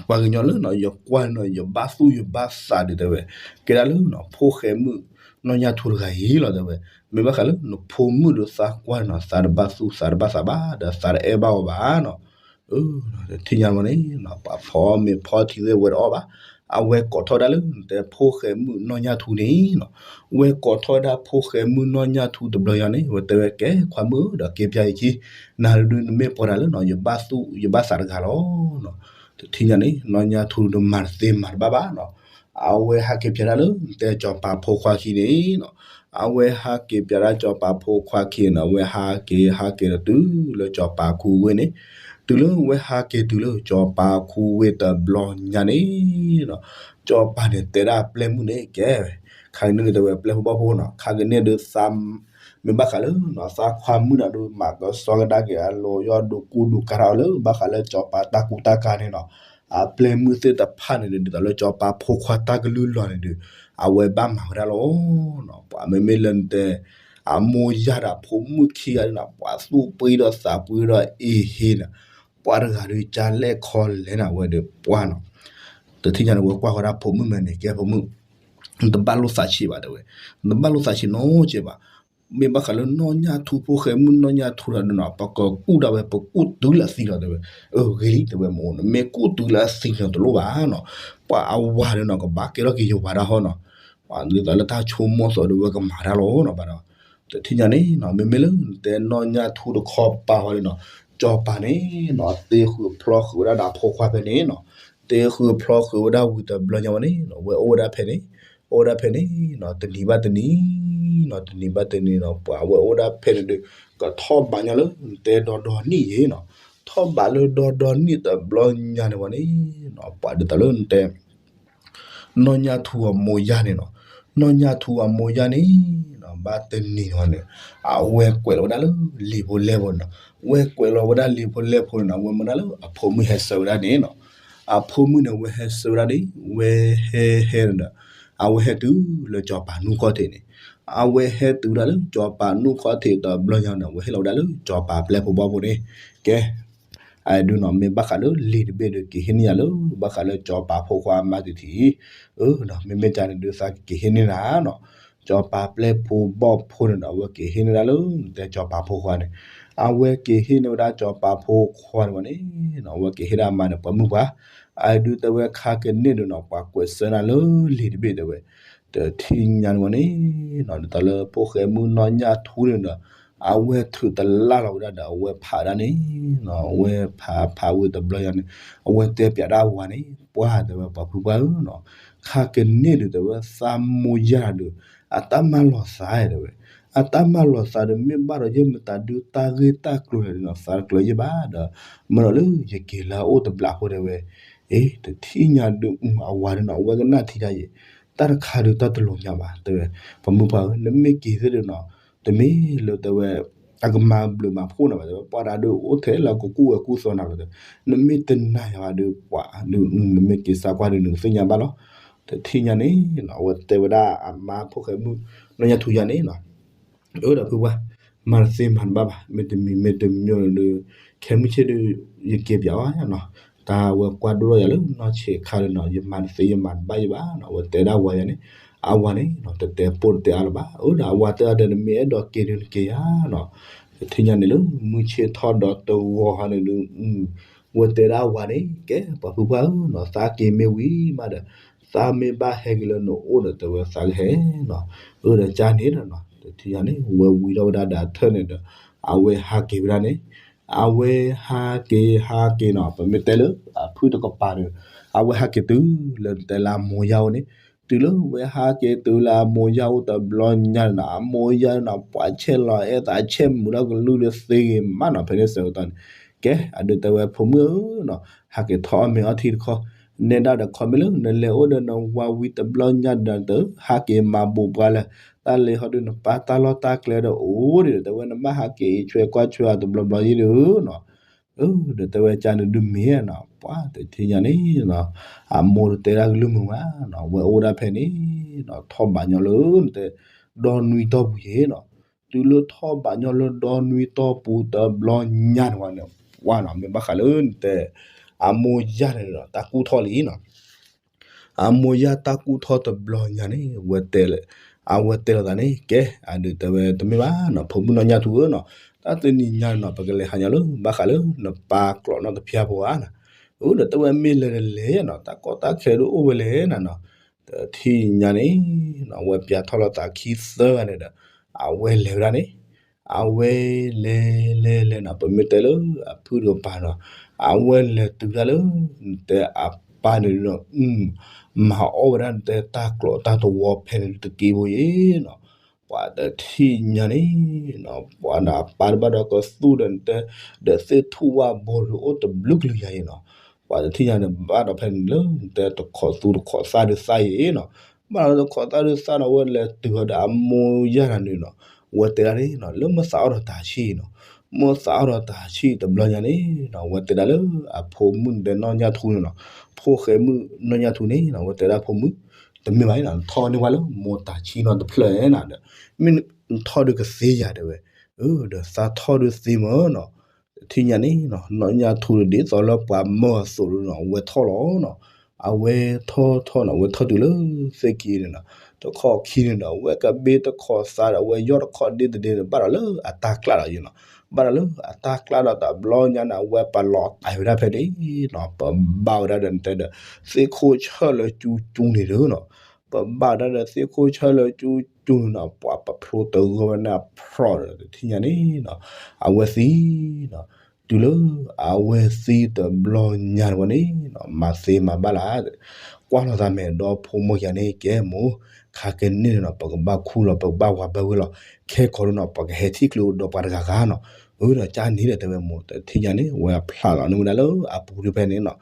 ပှၤကညီလၢနီၤ ယကွၢ်နီၤ ယဘၣ်သူၣ်ယဘၣ်သးဒုး တဲဝဲ ကဲဒၣ်လၢနီၤ ဖိၣ်ဃဲမုၣ်နီၢ်ညၣ်ထူတဂၤအံၤလီၤ တဲဝဲ. မ့ၢ်ဘၣ်ဃးလၢနဖိမုၣ်ဒီးသးကွၢ်နီၤ သးတဘၣ်သူၣ်သးတဘၣ်သးဘၣ် ဒီးသးတအဲၣ်ဘၣ်အီၤဘၣ်နီၤ. တထံၣ်ညါဝဲန့ၣ် ပှၤဖီမ့ၤဖီထံသ့ၣ်ဝဲတအီၣ်ဘၣ်. အဝဲကိးထီၣ်ဝဲဒၣ်လၢ တဲဖိၣ်ဃဲမုၣ်နီၢ်ညၣ်ထူန့ၣ်နီၤ. ဝဲကိးထီၣ်ဝဲဒၣ်ဖိၣ်ဃဲမုၣ်နီၢ်ညၣ်ထူတဘျီညါန့ၣ် ဝဲတဲဝဲ ကဲခွါမုၣ်ဒီးက့ၤပျၢ်ယခံ နၤဒုးနမ့ၢ်ပှၤတၢ်လၢနီၤ ယဘၣ်သူၣ်ယဘၣ်သးတဂၤလီၤနီၤ. တထံၣ်ညါန့ၣ် နီၢ်ညၣ်ထူဒုးမၤတသ့မၤတဘၣ်ဘၣ်နီၤ. အဝဲဟးက့ၤပျၢ်ဒၣ်လၢ တဲစီၤပၤဖိခွါခံန့ၣ်နီၤ. အဝဲဟးက့ၤပျၢ်ဒၣ်စီၤပၤဖိခွါခံန့ၣ် အဝဲဟးက့ၤဟးက့ၤဒီးတုၤလၢစီၤပၤခူဝ့ၢ်န့ၣ် တုၤလၢဝဲဟးက့ၤတုၤလၢစီၤပၤခူဝ့ၢ်တဘျီညါန့ၣ်နီၤ. စီၤပၤန့ၣ်တဲဒၣ်ပျဲၢ်မုၣ်န့ၣ် ကဲ ခါကန့ၢ်ဒုး တဲဝဲပျဲၢ်ဖိဘီၣ်ဖိနီၤ ခါကန့ၢ်ဒုးသး မ့ၢ်ဘၣ်ဃးလၢနီၤ သးခွါမုၣ်န့ၣ်ဒုး မၤကဆှီကဒါက့ၤအလီၢ် ယီၢ်ဒုးကူဒုးကၤထီၣ်လၢ ဘၣ်ဃးလၢစီၤပၤတၢ်ကူတၢ်ကၤန့ၣ်နီၤ. အပျဲၢ်မုၣ်သ့ၣ်တဖၣ်န့ၣ်ဒုး ဒ်သိးလၢစီၤပၤဖိခွါတၢ်ကလုၢ်လီၢ်န့ၣ်ဒုး အဝဲဘၣ်မၤဝဲဒၣ်လီၤနီၤ. ပှၤမ့မ့ၢ်လၢနတဲ အမိၢ်ယၢ်ဒီးအဖိမုၣ်ခံဂၤန့ၣ်နီၤ ပှၤသူၣ်ပှံဒီးသးပှံဒီးအ့ဟ့နီၤ. ပှၤတဂၤဒုးကလဲၣ်ခီလဲၣ်နီၤ အဝဲဒုးပှၢ်နီၤ. တထံၣ်ညါန့ၣ် ဝဲကွၢ်ဃီဒၣ်ဖိမုၣ်မဲာ်န့ၣ် ကဲဖိမုၣ် နတဘၣ်လိာ်သးဆံးဘၣ် တဲဝဲ. နတဘၣ်လိာ်သးဆံးနီတစဲးဘၣ်. မ့ၢ်ဘၣ်ဃးလၢနီၢ်ညၣ်ထူဖိၣ်ဃဲမုၣ်နီၢ်ညၣ်ထူတဂၤဒုးနီၤ ပကကူၣ်ဒၣ်ဝဲ ပကူၣ်တုၤလၢအသံလီၤ တဲဝဲ. အဂ့ၤလံ တဲဝဲ မ့ၢ်အိၣ် နမ့ၢ်ကူၣ်တုၤလၢအသံန့ၣ်တလိၣ်ဘၣ်နီၤ. ပှၤအဝၤဒုးနီၤ ကဘၣ်ကဲထီၣ်က့ၤယဝၤဒၣ်ဟီနီၤ. ဒ်သိးလၢတၢ်ဆိကမိၣ်သီးဒုး ဝဲကမၤတၢ်လီၤနီၤ ဘၣ်ဒီး တထံၣ်ညါန့ၣ်နီၤ မ့မ့ၢ်လၢနတဲနီၢ်ညၣ်ထူတခီပၤဃီန့ၣ်နီၤ စီၤပၤန့ၣ်နီၤ တ့ဃုာ်ဖျီဃုာ်ဝဲဒၣ်ဒီးအဖိခွါဖဲန့ၣ်နီၤ. တ့ဃုာ်ဖျီဃုာ်ဝဲဒၣ်ဝံၤတဘျီညါဝဲန့ၣ်နီၤ ဝဲအိၣ်ဝဲဒၣ်ဖဲန့ၣ် အိၣ်ဝဲဒၣ်ဖဲန့ၣ်နီၤ တနံၤဘၣ်တနံၤနီၤ တနံၤဘၣ်တနံၤနီၤ ပှၤဝဲအိၣ်ဝဲဒၣ်ဖဲန့ၣ်ဒီး ကထီၣ်ဘးညါလၢနတဲဒီဒီနံၣ်ယဲနီၤ. ထီၣ်ဘးလၢဒီဒီနံၣ်တဘျီညါန့ၣ်ဝဲန့ၣ်နီၤ ပှၤဒ်သိးလၢနတဲ နီၢ်ညၣ်ထူအမိၢ်ယၢ်န့ၣ်နီၤ နီၢ်ညၣ်ထူအမိၢ်ယၢ်န့ၣ်နီၤ ဘၣ်တနံၤန့ၣ်ဝဲန့ၣ် အဝဲကွဲးလီၤဝဲဒၣ်လၢလံာ်ဖိလဲၢ်ဖိန့ၣ်နီၤ. ဝဲကွဲးလီၤဝဲဒၣ်လံာ်ဖိလဲၢ်ဖိန့ၣ်နီၤ ဝဲမၢဒၣ်လၢအဖိမုၣ်ဟဲဆှၢဝဲဒၣ်န့ၣ်နီၤ. အဖိမုၣ်န့ၣ် ဝဲဟဲဆှၢဝဲဒၣ်န့ၣ် ဝဲဟဲဟဲန့ၣ်ဒီး အဝဲဟဲတုၤလၢစီၤပၤနူၢ်ခီၣ်ထံးန့ၣ် အဝဲဟဲတုၤဒၣ်လၢစီၤပၤနူၢ်ခီၣ်ထံးတဘျီညါန့ၣ် ဝဲဟ့ၣ်လီၤဝဲဒၣ်လၢစီၤပၤပျဲၢ်ဖိဘီၣ်ဖိန့ၣ် ကဲ အဒုးနီၤ မ့ၢ်ဘၣ်ဃးလၢလံာ်တဘ့ၣ်ဒီး က့ၤဟ့ၣ်န့ၢ်ယၤလၢ ဘၣ်ဃးလၢစီၤပၤဖိခွါအမါတထံၣ်အံၤ, အၢ မ့မ့ၢ်ကန့ၣ်ဒုး သးကက့ၤဟ့ၣ်န့ၢ်နၤနီၤ. စီၤပၤပျဲၢ်ဖိဘီၣ်ဖိန့ၣ်ဒီး အဝဲက့ၤဟ့ၣ်န့ၢ်ဝဲဒၣ်လၢ တဲစီၤပၤဖိခွါန့ၣ်, အဝဲက့ၤဟ့ၣ်န့ၢ်ဝဲဒၣ်စီၤပၤဖိခွါန့ၣ်ဝဲန့ၣ်, အဝဲက့ၤဟ့ၣ်ဒၣ်အမါန့ၣ် ပှၤမုၣ်ပှၢ်, အဒုးတဲဝဲခါကန့ၢ်ဒုးနီၤ ပှၤကွဲးစၢၤနၤလၢလံာ်တဘ့ၣ်တဲဝဲ, တထံၣ်ညါန့ၣ်ဝဲန့ၣ်နီၤ ဒ်သိးလၢဖိၣ်ဃဲမုၣ်နီၢ်ညၣ်ထူန့ၣ်ဒီး အဝဲထုးတလၢ်လီၤဝဲဒၣ်ဒီး အဝဲဖးဒၣ်န့ၣ်နီၤ အဝဲဖးဖးဝံၤတဘျီယၤန့ၣ် အဝဲတဲပျးဒၣ်အဝၤန့ၣ် ပှၢ်တဲဝဲ ပှၤဖုပှၢ်ဧၢနီၤ, ခါကန့ၢ်ဒုးတဲဝဲ သးမိၢ်ယၢ်ဒုး အတၢ်မၤလီၤသးတဲဝဲ, အတၢ်မၤလီၤသးဒီး မ့ၢ်ဘၣ်ဒီးယဲၢ်မတၤဒုး တၢ်ဂ့ၢ်တၢ်ကျိၤန့ၣ်နီၤ သးတကျၢၤယဲၢ်ဘၣ်ဒီး မ့ၢ်ဒီးလၢယက့ၤလၢအအိၣ်တဘျးဖိတဲဝဲ, အ့ တထံၣ်ညါဒုး အဝၤဒုးနီၤ အဝဲကနၣ်ထံတၢ်ယဲၢ်, တၢ်တခါဒုးတၢ်တလိၤညါဘၣ်တဲဝဲ, ပှၤမုၣ်ပှၢ်ဧၢ နမ့ၢ်က့ၤသ့ၣ်ဒုးနီၤ တမ့ၢ်လၢတဲဝဲ အကမၤဘျုးမၤဖှိၣ်နၤဘၣ်တဲဝဲ, ပှၤတၢ်ဒုးအိၣ်ထဲလၢကကူၣ်ဝဲကူၣ်သီနၤလီၤတဲ, နမ့ၢ်တနာ်ယၤဘၣ်ဒုး ပှၤဒုး နမ့ၢ်က့ၤသးကွၢ်ဒုး နကသ့ၣ်ညါဘၣ်လီၤ. တထံၣ်ညါန့ၣ်နီၤ အဝဲတဲဝဲဒၣ်အမါဖိၣ်ဃဲမုၣ် နီၢ်ညၣ်ထူယၤန့ၣ်နီၤ အၢ ဒီးဖုပှၢ် မၤတသ့မၤတဘၣ်ဘၣ်, မ့တမံၤမ့တမံၤဒီး ခဲမုၢ်ဆ့ၣ်ဒုး ယက့ၤပျးအီၤနီၤ, တၢ်ဝဲကွၢ်ဒိၣ်ထီၣ်ယၤလၢနီၢ်ဆံးခါလၢနီၤ ယမၤတသ့ယမၤတဘၣ်ယဘၣ်နီၤ, အဝဲတဲဒၣ်ဝၤယၤန့ၣ်, အဝၤန့ၣ်နီၤ တတဲပိၢ်တတဲအါလၢၤဘၣ်, အၢ ဒီးအဝၤတဲအီၤဒီး နမ့ၢ်အဲၣ်ဒိးက့ၤဒုးနက့ၤယၤနီၤ, တထံၣ်ညါန့ၣ်လၢ မုၢ်ဆ့ၣ်ထီၣ်ဒီးတဂီၤဟီန့ၣ်ဒုး ဝဲတဲဒၣ်ဝၤန့ၣ် ကဲ ပှၤဖုပှၢ်ဧၢနီၤ သးက့ၤမ့ၢ်ဝံၤမးဒီး သးမ့ၢ်ဘၣ်ဟဲက့ၤလၢနအိၣ်ဒီးတဲဝဲသးကဟဲနီၤ, အၢ ဒီးကန့ၣ်ဒီးနီၤ တထံၣ်ညါန့ၣ် ဝဲဝံၤထီၣ်ဝဲဒၣ်ဒီးအထၢၣ်န့ၣ်ဒီး အဝဲဟးက့ၤဝဲဒၣ်န့ၣ်, အဝဲဟးက့ၤဟးက့ၤနီၤ ပမ့ၢ်တဲလၢအဖုၣ်တကပၤဒီး အဝဲဟးက့ၤတုၤလၢတဲလၢအမိၢ်ယၢ်အိၣ်န့ၣ် တုၤလၢဝဲဟးက့ၤတုၤလၢအမိၢ်ယၢ်အိၣ်တဘျီညါန့ၣ်နီၤ အမိၢ်ယၢ်န့ၣ်နီၤ ပှၤဆဲးလီၤအဲၣ်သးဆဲးမုာ်ထီၣ်ကလုၢ်ဒီးသ့ဂ့ၤမးနီၤ ဖဲန့ၣ်ဆၢကတီၢ်န့ၣ် ကဲ အဒုးတဲဝဲဖိမုၣ်ဧၢနီၤ ဟးက့ၤထီၣ်အီၣ်မ့ၤအီထံတခီ နဲဒၣ်ဒီးခီမ့ၢ်လၢနလဲၤအိၣ်ဒီးနဝၤဝံၤတဘျီညါဒီး ဟးက့ၤမၤဘူးပှၤလၢ တၢ်လ့ဟီဒုးနပၢ်တၢ်လီၢ်တၢ်ကျဲဒီးအိၣ်ဒံးဒီး တဲဝဲနဘၣ်ဟးက့ၤအံၤဆွဲကွၢ်ဆွဲအီၤတဘျီဘျီယံၤဒုးနီၤ ဒီးတဲဝဲကန့ၣ်ဒုးမ့ၢ်နီၤ ပှၤတထံၣ်ညါန့ၣ်နီၤ အမိၢ်တတဲတၢ်ကလုၢ်မုာ်ဘၣ်နီၤ ဝဲအိၣ်ဒၣ်ဖဲန့ၣ်နီၤ ထီၣ်ဘးညီလၢနတဲ ဒီနွံတီၢ်ပူၤယံၤနီၤ တုၤလၢထီၣ်ဘးညီလၢဒီနွံတီၢ်ပူၤတဘျီညါန့ၣ်ဝဲန့ၣ် ပှၤနီၤ မ့ၢ်ဘၣ်ဃးလၢနတဲ အမိၢ်ယၢ်န့ၣ်နီၤ တၢ်ကူၣ်ထီၣ်လံနီၤ အမိၢ်ယၢ်တၢ်ကူၣ်ထီၣ်တဘျီညါန့ၣ် ဝဲတဲလၢ အဝဲတဲလိာ်သးန့ၣ် ကဲ အဒုးတဲဝဲတမ့ၢ်ဘၣ်နီၤ ဖိမုၣ်နီၢ်ညၣ်ထူဧၢနီၤ တၢ်တနံၤညါနီၤ ပကလဲၤဟးညီလၢ ဘၣ်ဃးလၢနပၢ်ကျိးနီၢ်တဖၠါဖိဧါနီၤ အၢ ဒီးတဲဝဲမ့ၢ်လဲၤဒီးလဲၤနီၤ တၢ်ကီတၢ်ခဲဒုးအိၣ်ဝဲလဲၣ်နၤနီၤ တထံၣ်ညါန့ၣ်နီၤ အဝဲပျးထီၣ်လိာ်သးခံသၢဂၤန့ၣ်ဒီး အဝဲလဲၤဝဲဒၣ်န့ၣ် အဝဲလဲၤလဲၤလဲၤနီၤ ပမ့ၢ်တဲလၢအဖုၣ်တကပၤနီၤ အဝဲလဲၤတုၤဒၣ်လၢ နတဲအပၢ်န့ၣ်နီၤ မၤအီၣ်ဝဲဒၣ်နတဲတၢ်ကျိးတၢ်တဝီဖဲန့ၣ်တက့ၢ်ဖိယံၤနီၤ ပှၤတထံၣ်ညါန့ၣ်နီၤ ပှၤဒီးအပၢ်တဘၣ်ဒီးကသူၣ်ဒီးနတဲ ဒီးသ့ၣ်ထူၣ်ဝၣ်ဘိဒုးအိၣ်တဘျုးကလုာ်ညါယံၤနီၤ ပှၤတထံၣ်ညါန့ၣ် ဘၣ်ဒီးဖဲန့ၣ်လၢ နတဲတခိးသူတခိးသၣ်ဒုးသၣ်ယံၤနီၤ ဘၣ်ဒီးတခိးသၣ်ဒုးသၣ်နီၤ ဝဲလဲၤတုၤဝဲဒီးအမိၢ်ယၢ်တၢ်န့ၣ်နီၤ ဝဲတဲဒၣ်န့ၣ်နီၤ လၢမ့ၢ်သးအီၣ်ဒီးတၢ်ဆံၣ်နီၤ မ့ၢ်သးအီၣ်ဒီးတၢ်ဆံၣ်တဘျီညါန့ၣ်နီၤ ဝဲတဲဒၣ်လၢအဖိမုၣ်နတဲနီၢ်ညၣ်ထူန့ၣ်နီၤ ဖိၣ်ဃဲမုၣ်နီၢ်ညၣ်ထူန့ၣ်နီၤ ဝဲတဲဒၣ်ဖိမုၣ် တမ့ၢ်ဘၣ်နီၤ နထီၣ်န့ၢ်ဝဲလၢမိၢ်တၢ်ဆံၣ်နီၤတဖျၢၣ်န့ၣ်နီၤဒီး မ့ၢ်နထီၣ်ဒုးကသ့ယၤတဲဝဲ အၢ ဒီးသးထီၣ်ဒုးသ့မ့ၢ်နီၤ တထံၣ်ညါန့ၣ်နီၤ နီၢ်ညၣ်ထူဒ်သိးလၢပှၤမၢအသိးဒုးနီၤ အဝဲထီၣ်လီၤနီၤ အဝဲထီၣ်ထီၣ်နီၤ အဝဲထီၣ်တုၤလၢသ့ၣ်ခံန့ၣ်နီၤ တခီခံန့ၣ်ဒီး အဝဲကဘ့တခီသးဒီး အဝဲယီၢ်တခီဒ့တဒ့ဒီး ဘၣ်ဒီးလၢအတၢ်ကျၣ်ဒီးယံၤနီၤ ဘၣ်ဒီးလၢအတၢ်ကျၣ်ဒီးတဘျီညါန့ၣ် အဝဲပလီၤတၢ်ဝဲဒၣ်ဖဲန့ၣ်နီၤ ပဘၣ်ဝဲဒၣ်ဒီးနတဲဒီး သ့ၣ်ခိၣ်ဆၢၣ်လၢကၠူကၠူန့ၣ်ဒီးနီၤ ပဘၣ်ဝဲဒၣ်ဒီးသ့ၣ်ခိၣ်ဆၢၣ်လၢကၠူကၠူန့ၣ်နီၤ ပှၤပဖျိတဂၢၢ်ဝဲဒၣ်ဖျီၣ်ဒီး တထံၣ်ညါန့ၣ်နီၤ အဝဲသံနီၤ တုၤလၢအဝဲသံတဘျီညါန့ၣ်ဝဲန့ၣ်နီၤ မၤသ့မၤဘၣ်လၢ် ကွၢ်လီၤသးမဲာ်ဒီးဖိမုၣ်ခံဂၤန့ၣ် ကဲမိၢ် ခါကနံၣ်န့ၣ်နီၤ ပကဘၣ်ခူၣ်လီၤ ပကဘၣ်ဝၤဘၢဝဲလီၤ ခဲကီးဒုးနီၤ ပကဟဲထံၣ်ကျိဒီးပှၤတဂၤဂၤနီၤ အၢ ဒီးကၢ်န့ၣ်ဒီးတဲဝဲမိၢ် တထံၣ်ညါန့ၣ် ဝဲဖျးလီၤန့ၢ်ဝဲဒၣ်လၢအပူၤဒုးဖဲန့ၣ်နီၤ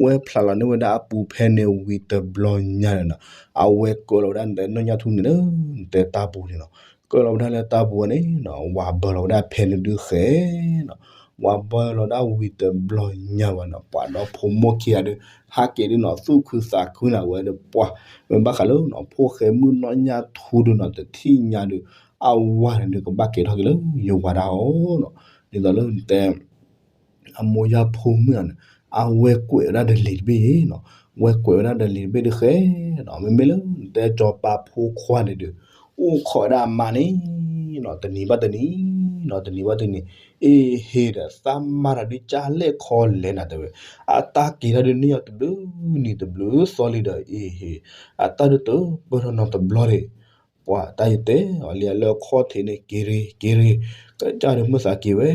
ဝဲဖျးလီၤန့ၢ်ဝဲဒၣ်အပူၤဖဲန့ၣ်ဝံၤတဘျီညါန့ၣ်နီၤ အဝဲကၢလီၤဝဲဒၣ်နတဲနီၢ်ညၣ်ထူန့ၣ်လၢ နတဲတၢ်ပူၤန့ၣ်နီၤ ကၢလီၤဝဲဒၣ်လၢတၢ်ပူၤဝဲန့ၣ်နီၤ ဝၤဘၢလီၤဝဲဒၣ်ဖဲန့ၣ်ဒုးဃဲနီၤ ဝၤဘၢလီၤဒၣ်ဝံၤတဘျီညါဝဲနီၤ ပှၤဒီးဖိမုၣ်ခံဂၤဒီး ဟးက့ၤဒုးနီၤ သူၣ်ခုသးခုန့ၣ် အဝဲဒီးပှၤ မ့ၢ်ဘၣ်ဃးလၢနီၤ ဖိၣ်ဃဲမုၣ်နီၢ်ညၣ်ထူဒုးနီၤ တထံၣ်ညါဒီး အဝၤန့ၣ်ဒုးကဘၣ်ကဲထီၣ်က့ၤလၢယဝၤဒၣ်အီၤနီၤ ဒ်သိးလၢနတဲ အမိၢ်ယၢ်ဖိမုၣ်န့ၣ် အဝဲကွဲးဝဲဒၣ်ဒီးလံာ်တဘ့ၣ်နီၤ ဝဲကွဲးဝဲဒၣ်ဒီးလံာ်တဘ့ၣ်ဒုးဃဲနီၤ မ့မ့ၢ်လၢနတဲစီၤပၤဖိခွါန့ၣ်ဒီး အိၣ်ခိးဝဲဒၣ်အမါန့ၣ်နီၤ တနံၤဘၣ်တနံၤနီၤ တနံၤဘၣ်တနံၤ အ့ဟ့ဒီးသးမါတၢ်ဒုးကၢ်လဲၣ်ခီလဲၣ်နၤတဲဝဲ အတၢ်က့ၤတၢ်ဒုးန့ၢ်အီၤတဘျုးနံၤတဘျုးသီလံဒီး အ့ဟ့ အတၢ်ဒုးတပၢၢ်ထီၣ်နီတဘျီဒံး ပှၤတၢ်ယတဲအီၤလံလၢအခီၣ်ထံးန့ၣ် က့ၤရ့ က့ၤရ့ ကစၢ်ဒုးမုၢ်သးက့ၤဝဲ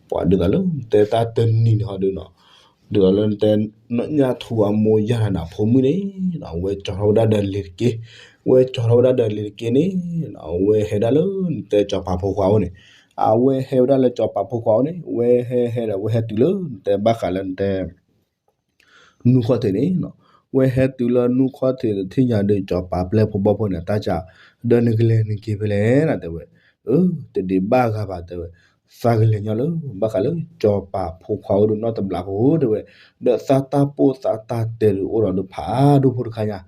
ပှၤဒ်သိးလၢနတဲတၢ်တနံၤန့ၣ်ဟီဒုးနီၤ ဒ်သိးလၢနတဲ နီၢ်ညၣ်ထူအမိၢ်ယၢ်နၤဖိမုၣ်န့ၣ် အဝဲကၠီထီၣ်ဝဲဒၣ်ဒီးလံာ်တက့ၢ် အဝဲကၠီထီၣ်ဝဲဒၣ်ဒီးလံာ်တက့ၢ်န့ၣ် အဝဲဟဲဒၣ်လၢနတဲစီၤပၤဖိခွါအိၣ်န့ၣ် အဝဲဟဲဝဲဒၣ်လၢစီၤပၤဖိခွါအိၣ်န့ၣ် ဝဲဟဲဟဲဒီး ဝဲဟဲတုၤလၢနတဲဘၣ်ဃးလၢနတဲ နူၢ်ခီၣ်ထံးန့ၣ်နီၤ ဝဲဟဲတုၤလၢနူၢ်ခီၣ်ထံးတထံၣ်ညါဒီး စီၤပၤပျဲၢ်ဖိဘီၣ်ဖိန့ၣ် တၢ်စံး ဒီးနကလဲၤနက့ၤဖဲလဲၣ်နၤတဲဝဲ အၢ တဒံးဘၣ်ဂၤဘၣ်တဲဝဲ သးကလဲၤညီလၢ ဘၣ်ဃးလၢစီၤပၤဖိခွါအိၣ်ဒီးနီတဘျီဖိတဲဝဲ ဒီးသးတၢ်ပိၢ်သးတၢ်တဲာ်ဒုးအိၣ်ဒီးဒုးဖးဒိၣ်ဖိတခါညါ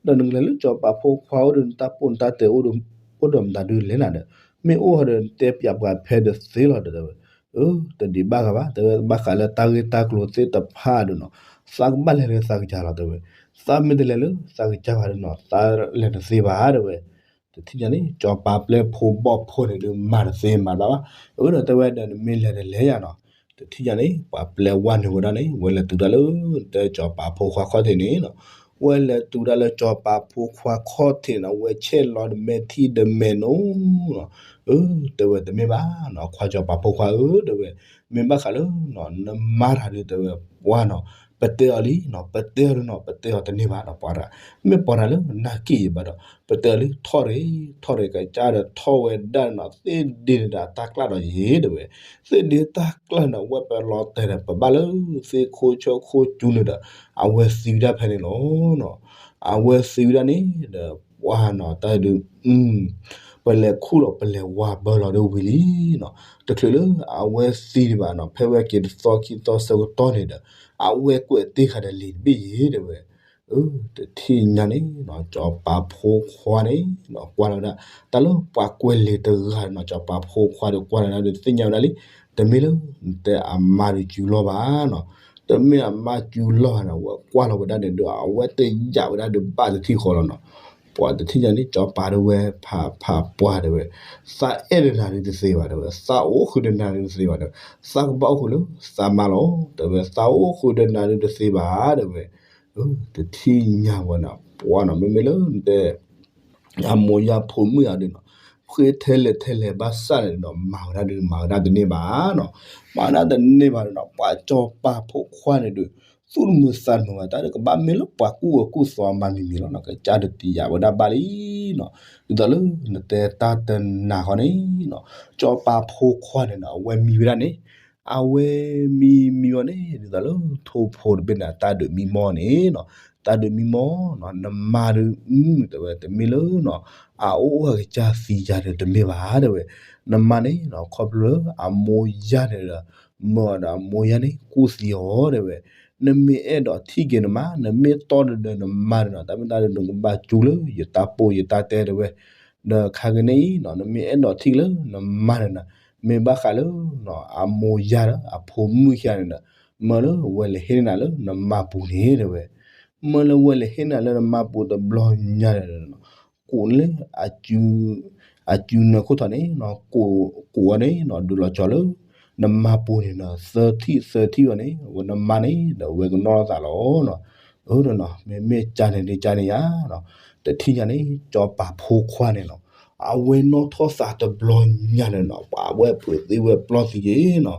ဒီးနကလဲၤလၢစီၤပၤဖိခွါအိၣ်ဒီး နတၢ်ပိၢ်နတၢ်တဲာ်အိၣ်ဒီး အိၣ်ဒီးမတၤဒုးလဲၣ်နၤဒီး မ့ၢ်အိၣ်ဟီဒီးနတဲပျးပှၤဖဲဒီးသ့လီၤဒီးတဲဝဲ အၢ တဒံးဘၣ်ဂၤဘၣ် တဲဝဲဘၣ်ဃးလၢတၢ်ဂ့ၢ်တၢ်ကျိၤသ့ၣ်တဖၣ်ဒီးနီၤ သးကဘၣ်လဲၤလၢသးကစၢ်လီၤတဲဝဲ သးမ့ၢ်တလဲၤလၢသးကစၢ်ဘၣ်ဒီးနီၤ သးလဲၤတသ့ဘၣ်တဲဝဲ တထံၣ်ညါန့ၣ် စီၤပၤပျဲၢ်ဖိဘီၣ်ဖိန့ၣ်ဒုးမၤတသ့မၤတဘၣ်ဘၣ် အၢ ဒီးတဲဝဲဒီးနမ့ၢ်လဲၤတလဲၤယၤနီၤ တထံၣ်ညါန့ၣ် ပှၤပျဲၢ်ဝါန့ၢ်ဝဲဒၣ်န့ၣ် ဝဲလဲၤတုၤဒၣ်လၢ တဲစီၤပၤဖိခွါခီၣ်ထံးန့ၣ်နီၤ ဝဲလဲၤတုၤဒၣ်လၢစီၤပၤဖိခွါခီၣ်ထံးန့ၣ် ဝဲဆဲးလီၤဒီးမဲာ်ထံဒီးမဲာ်နိနီၤ အၢ တဲဝဲတမ့ၢ်ဘၣ်နီၤ ခွါစီၤပၤဖိခွါဧၢ တဲဝဲ မ့ၢ်ဘၣ်ဃးလၢနီၤ နမါတၢ်ဒုးတဲဝဲ ပှၤနီၤ ပတဲအီၤလံနီၤ, ပတဲအီၤလံနီၤ, ပတဲအီၤတန့ၢ်ဘၣ်နီၤ, ပှၤတဂၤ မ့ၢ်ပှၤတဂၤလၢနာ်က့ၣ်ယံၤဘၣ်ဒီး ပတဲအီၤလံ ထီၣ်ရ့ၣ်, ထီၣ်ရ့ၣ် ကစၢ်ဒီးထီၣ်ဝဲဒၣ်နီၤ, သ့ၣ်ဒ့န့ၣ်ဒီးအတၢ်ကျၢ်ဒီးယံၤတဲဝဲ, သ့ၣ်ဒ့တၢ်ကျၢ်န့ၣ် အဝဲပလီၤတဲာ်ဒီး ပဘၣ်လၢသ့ၣ်ခိၣ်ဆၢခိၣ်ကၠူန့ၣ်ဒီး အဝဲသံဝဲဒၣ်ဖဲန့ၣ်လီၤ. အဝဲသံဝဲဒၣ်န့ၣ်ဒီး ပှၤနီၤ တၢ်ဒုး ပလဲၤခူၣ်လီၤ ပလဲၤဝါဘၢလီၤဒီးဝံၤလံနီၤ, တချုးလၢအဝဲသံဒံးဘၣ်နီၤ, ဖဲဝဲက့ၤတသီခံသီဆၢကတီၢ်န့ၣ်ဒီး အဝဲကွဲးတ့ၢ်ဃာ်ဒီးလံာ်တဘ့ၣ်ယံၤတဲဝဲ, တထံၣ်ညါန့ၣ် စီၤပၤဖိခွါန့ၣ် ကွၢ်လီၤဝဲဒၣ် တၢ်လၢပှၤကွဲးလံာ်တဂၤနီၤ, စီၤပၤဖိခွါဒီးကွၢ်လီၤဝဲဒၣ်ဒီးသ့ၣ်ညါဝဲဒၣ်လံ, တမ့ၢ်လၢ တဲအမါဒီးစုလီၢ်ဘၣ်နီၤ, တမ့ၢ်အမါစုလီၢ်ဘၣ်နီၤ, ဝဲကွၢ်လီၤဝဲဒၣ်န့ၣ်ဒီး အဝဲတယာ်ဝဲဒၣ်ဒီးဘၣ်တထံၣ်ဃီလီၤနီၤ, ပှၤတထံၣ်ညါန့ၣ် စီၤပၤဒီးဝဲဖးဖးပှၢ်တဲဝဲ, သးအဲၣ်ဒီးနၤဒုးတသ့ဘၣ်တဲဝဲ, သးအိၣ်ဃုာ်ဒီးနၤဒုးတသ့ဘၣ်တဲဝဲ, သးကဘၣ်အိၣ်ဃုာ်လၢသးမါလီၤတဲဝဲ, သးအိၣ်ဃုာ်ဒီးနၤဒုးတသ့ဘၣ်တဲဝဲ, တထံၣ်ညါဝဲနီၤ, ပှၤနီၤ မ့မ့ၢ်လၢတဲ အမိၢ်ယါဖိမုၣ်အဒုးနီၤ, ဃ့ထဲလဲၣ်ထဲလဲၣ်ဘၣ်ဆၣ်န့ၣ်ဒီး မၤဝဲဒၣ်ဒုး မၤဝဲဒၣ်တန့ၢ်ဘၣ်နီၤ, မၤဝဲဒၣ်တန့ၢ်ဘၣ်ဒီးနီၤ, ပှၤစီၤပၤဖိခွါန့ၣ်ဒီး သူၣ်တမုာ်သးတမုာ်ဘၣ် တၢ်ဒီးကဘၣ်မ့ၢ်လၢပှၤကူၣ်အၢကူၣ်သီအမါမံၤမံၤလီၤနီၤ, ကစၢ်ဒီးတယာ်ဝဲဒၣ်ဘၣ်လံနီၤ, ဒ်သိးလၢနတဲတၢ်တနၤဃီန့ၣ်နီၤ, စီၤပၤဖိခွါန့ၣ်နီၤ အဝဲမံဝဲဒၣ်န့ၣ် အဝဲမံမံဝဲန့ၣ် ဒ်သိးလၢထိၣ်ဖိတဘ့ၣ်န့ၣ် တၢ်ဒုးမံမီၢ်န့ၣ်နီၤ, တၢ်ဒုးမံမီၢ်နီၤ, နမါဒုး တဲဝဲ တမ့ၢ်လၢနီၤ အအိၣ်အကစၢ်သံယၤဒီးတမ့ၢ်ဘၣ်တဲဝဲ, နမါန့ၣ်နီၤ ခီဖျိလၢအမိၢ်ယါန့ၣ်ဒီး မၢအီၤဒီးအမိၢ်ယါန့ၣ် ကူၣ်သံအီၤတဲဝဲ, နမ့ၢ်အဲၣ်ဒိးထံၣ်က့ၤနမါ နမ့ၢ်တီဒီးနမါန့ၣ်နီၤ တၢ်မ့ၢ်တၢ်ဒုးနကဘၣ်စူၤလၢယတၢ်ပိၢ်ယတၢ်တဲတဲဝဲ, ဒီးခါက့ၤန့ၣ်အံၤနီၤ နမ့ၢ်အဲၣ်ဒိးထံၣ်လၢနမါန့ၣ်နီၤ မ့ၢ်ဘၣ်ဃးလၢ အမိၢ်ယါဒီးအဖိမုၣ်ခံဂၤန့ၣ်ဒီး မၢလၢဝဲလဲၤဟ့ၣ်နၤလၢနမါပူၤန့ၣ်တဲဝဲ, မၢလၢဝဲလဲၤဟ့ၣ်နၤလၢနမါပူၤတဘျီညါန့ၣ်ဒီး ကိးလၢ အစုနၢခိၣ်ထီၣ်န့ၣ်နီၤ ကိးအီၤန့ၣ်နီၤ ဒုးလီၤကၠီၤလၢ နမါပူၤန့ၣ်နီၤ သၢထံၣ်သၢထံၣ်ဝဲန့ၣ် အဝဲနမါန့ၣ်ဒီး အဝဲကနီၣ်သးလီၤနီၤ, အၢနီၤ မ့မ့ၢ်ကန့ၣ်ဒ်ကန့ၣ်ယါနီၤ, တထံၣ်ညါန့ၣ် စီၤပၤဖိခွါန့ၣ်နီၤ အဝဲနီၣ်ထီၣ်သးတဘျီညါန့ၣ်နီၤ ပှၤဝဲဖုးသံဝဲပျီၢ်သံယ့ၤနီၤ,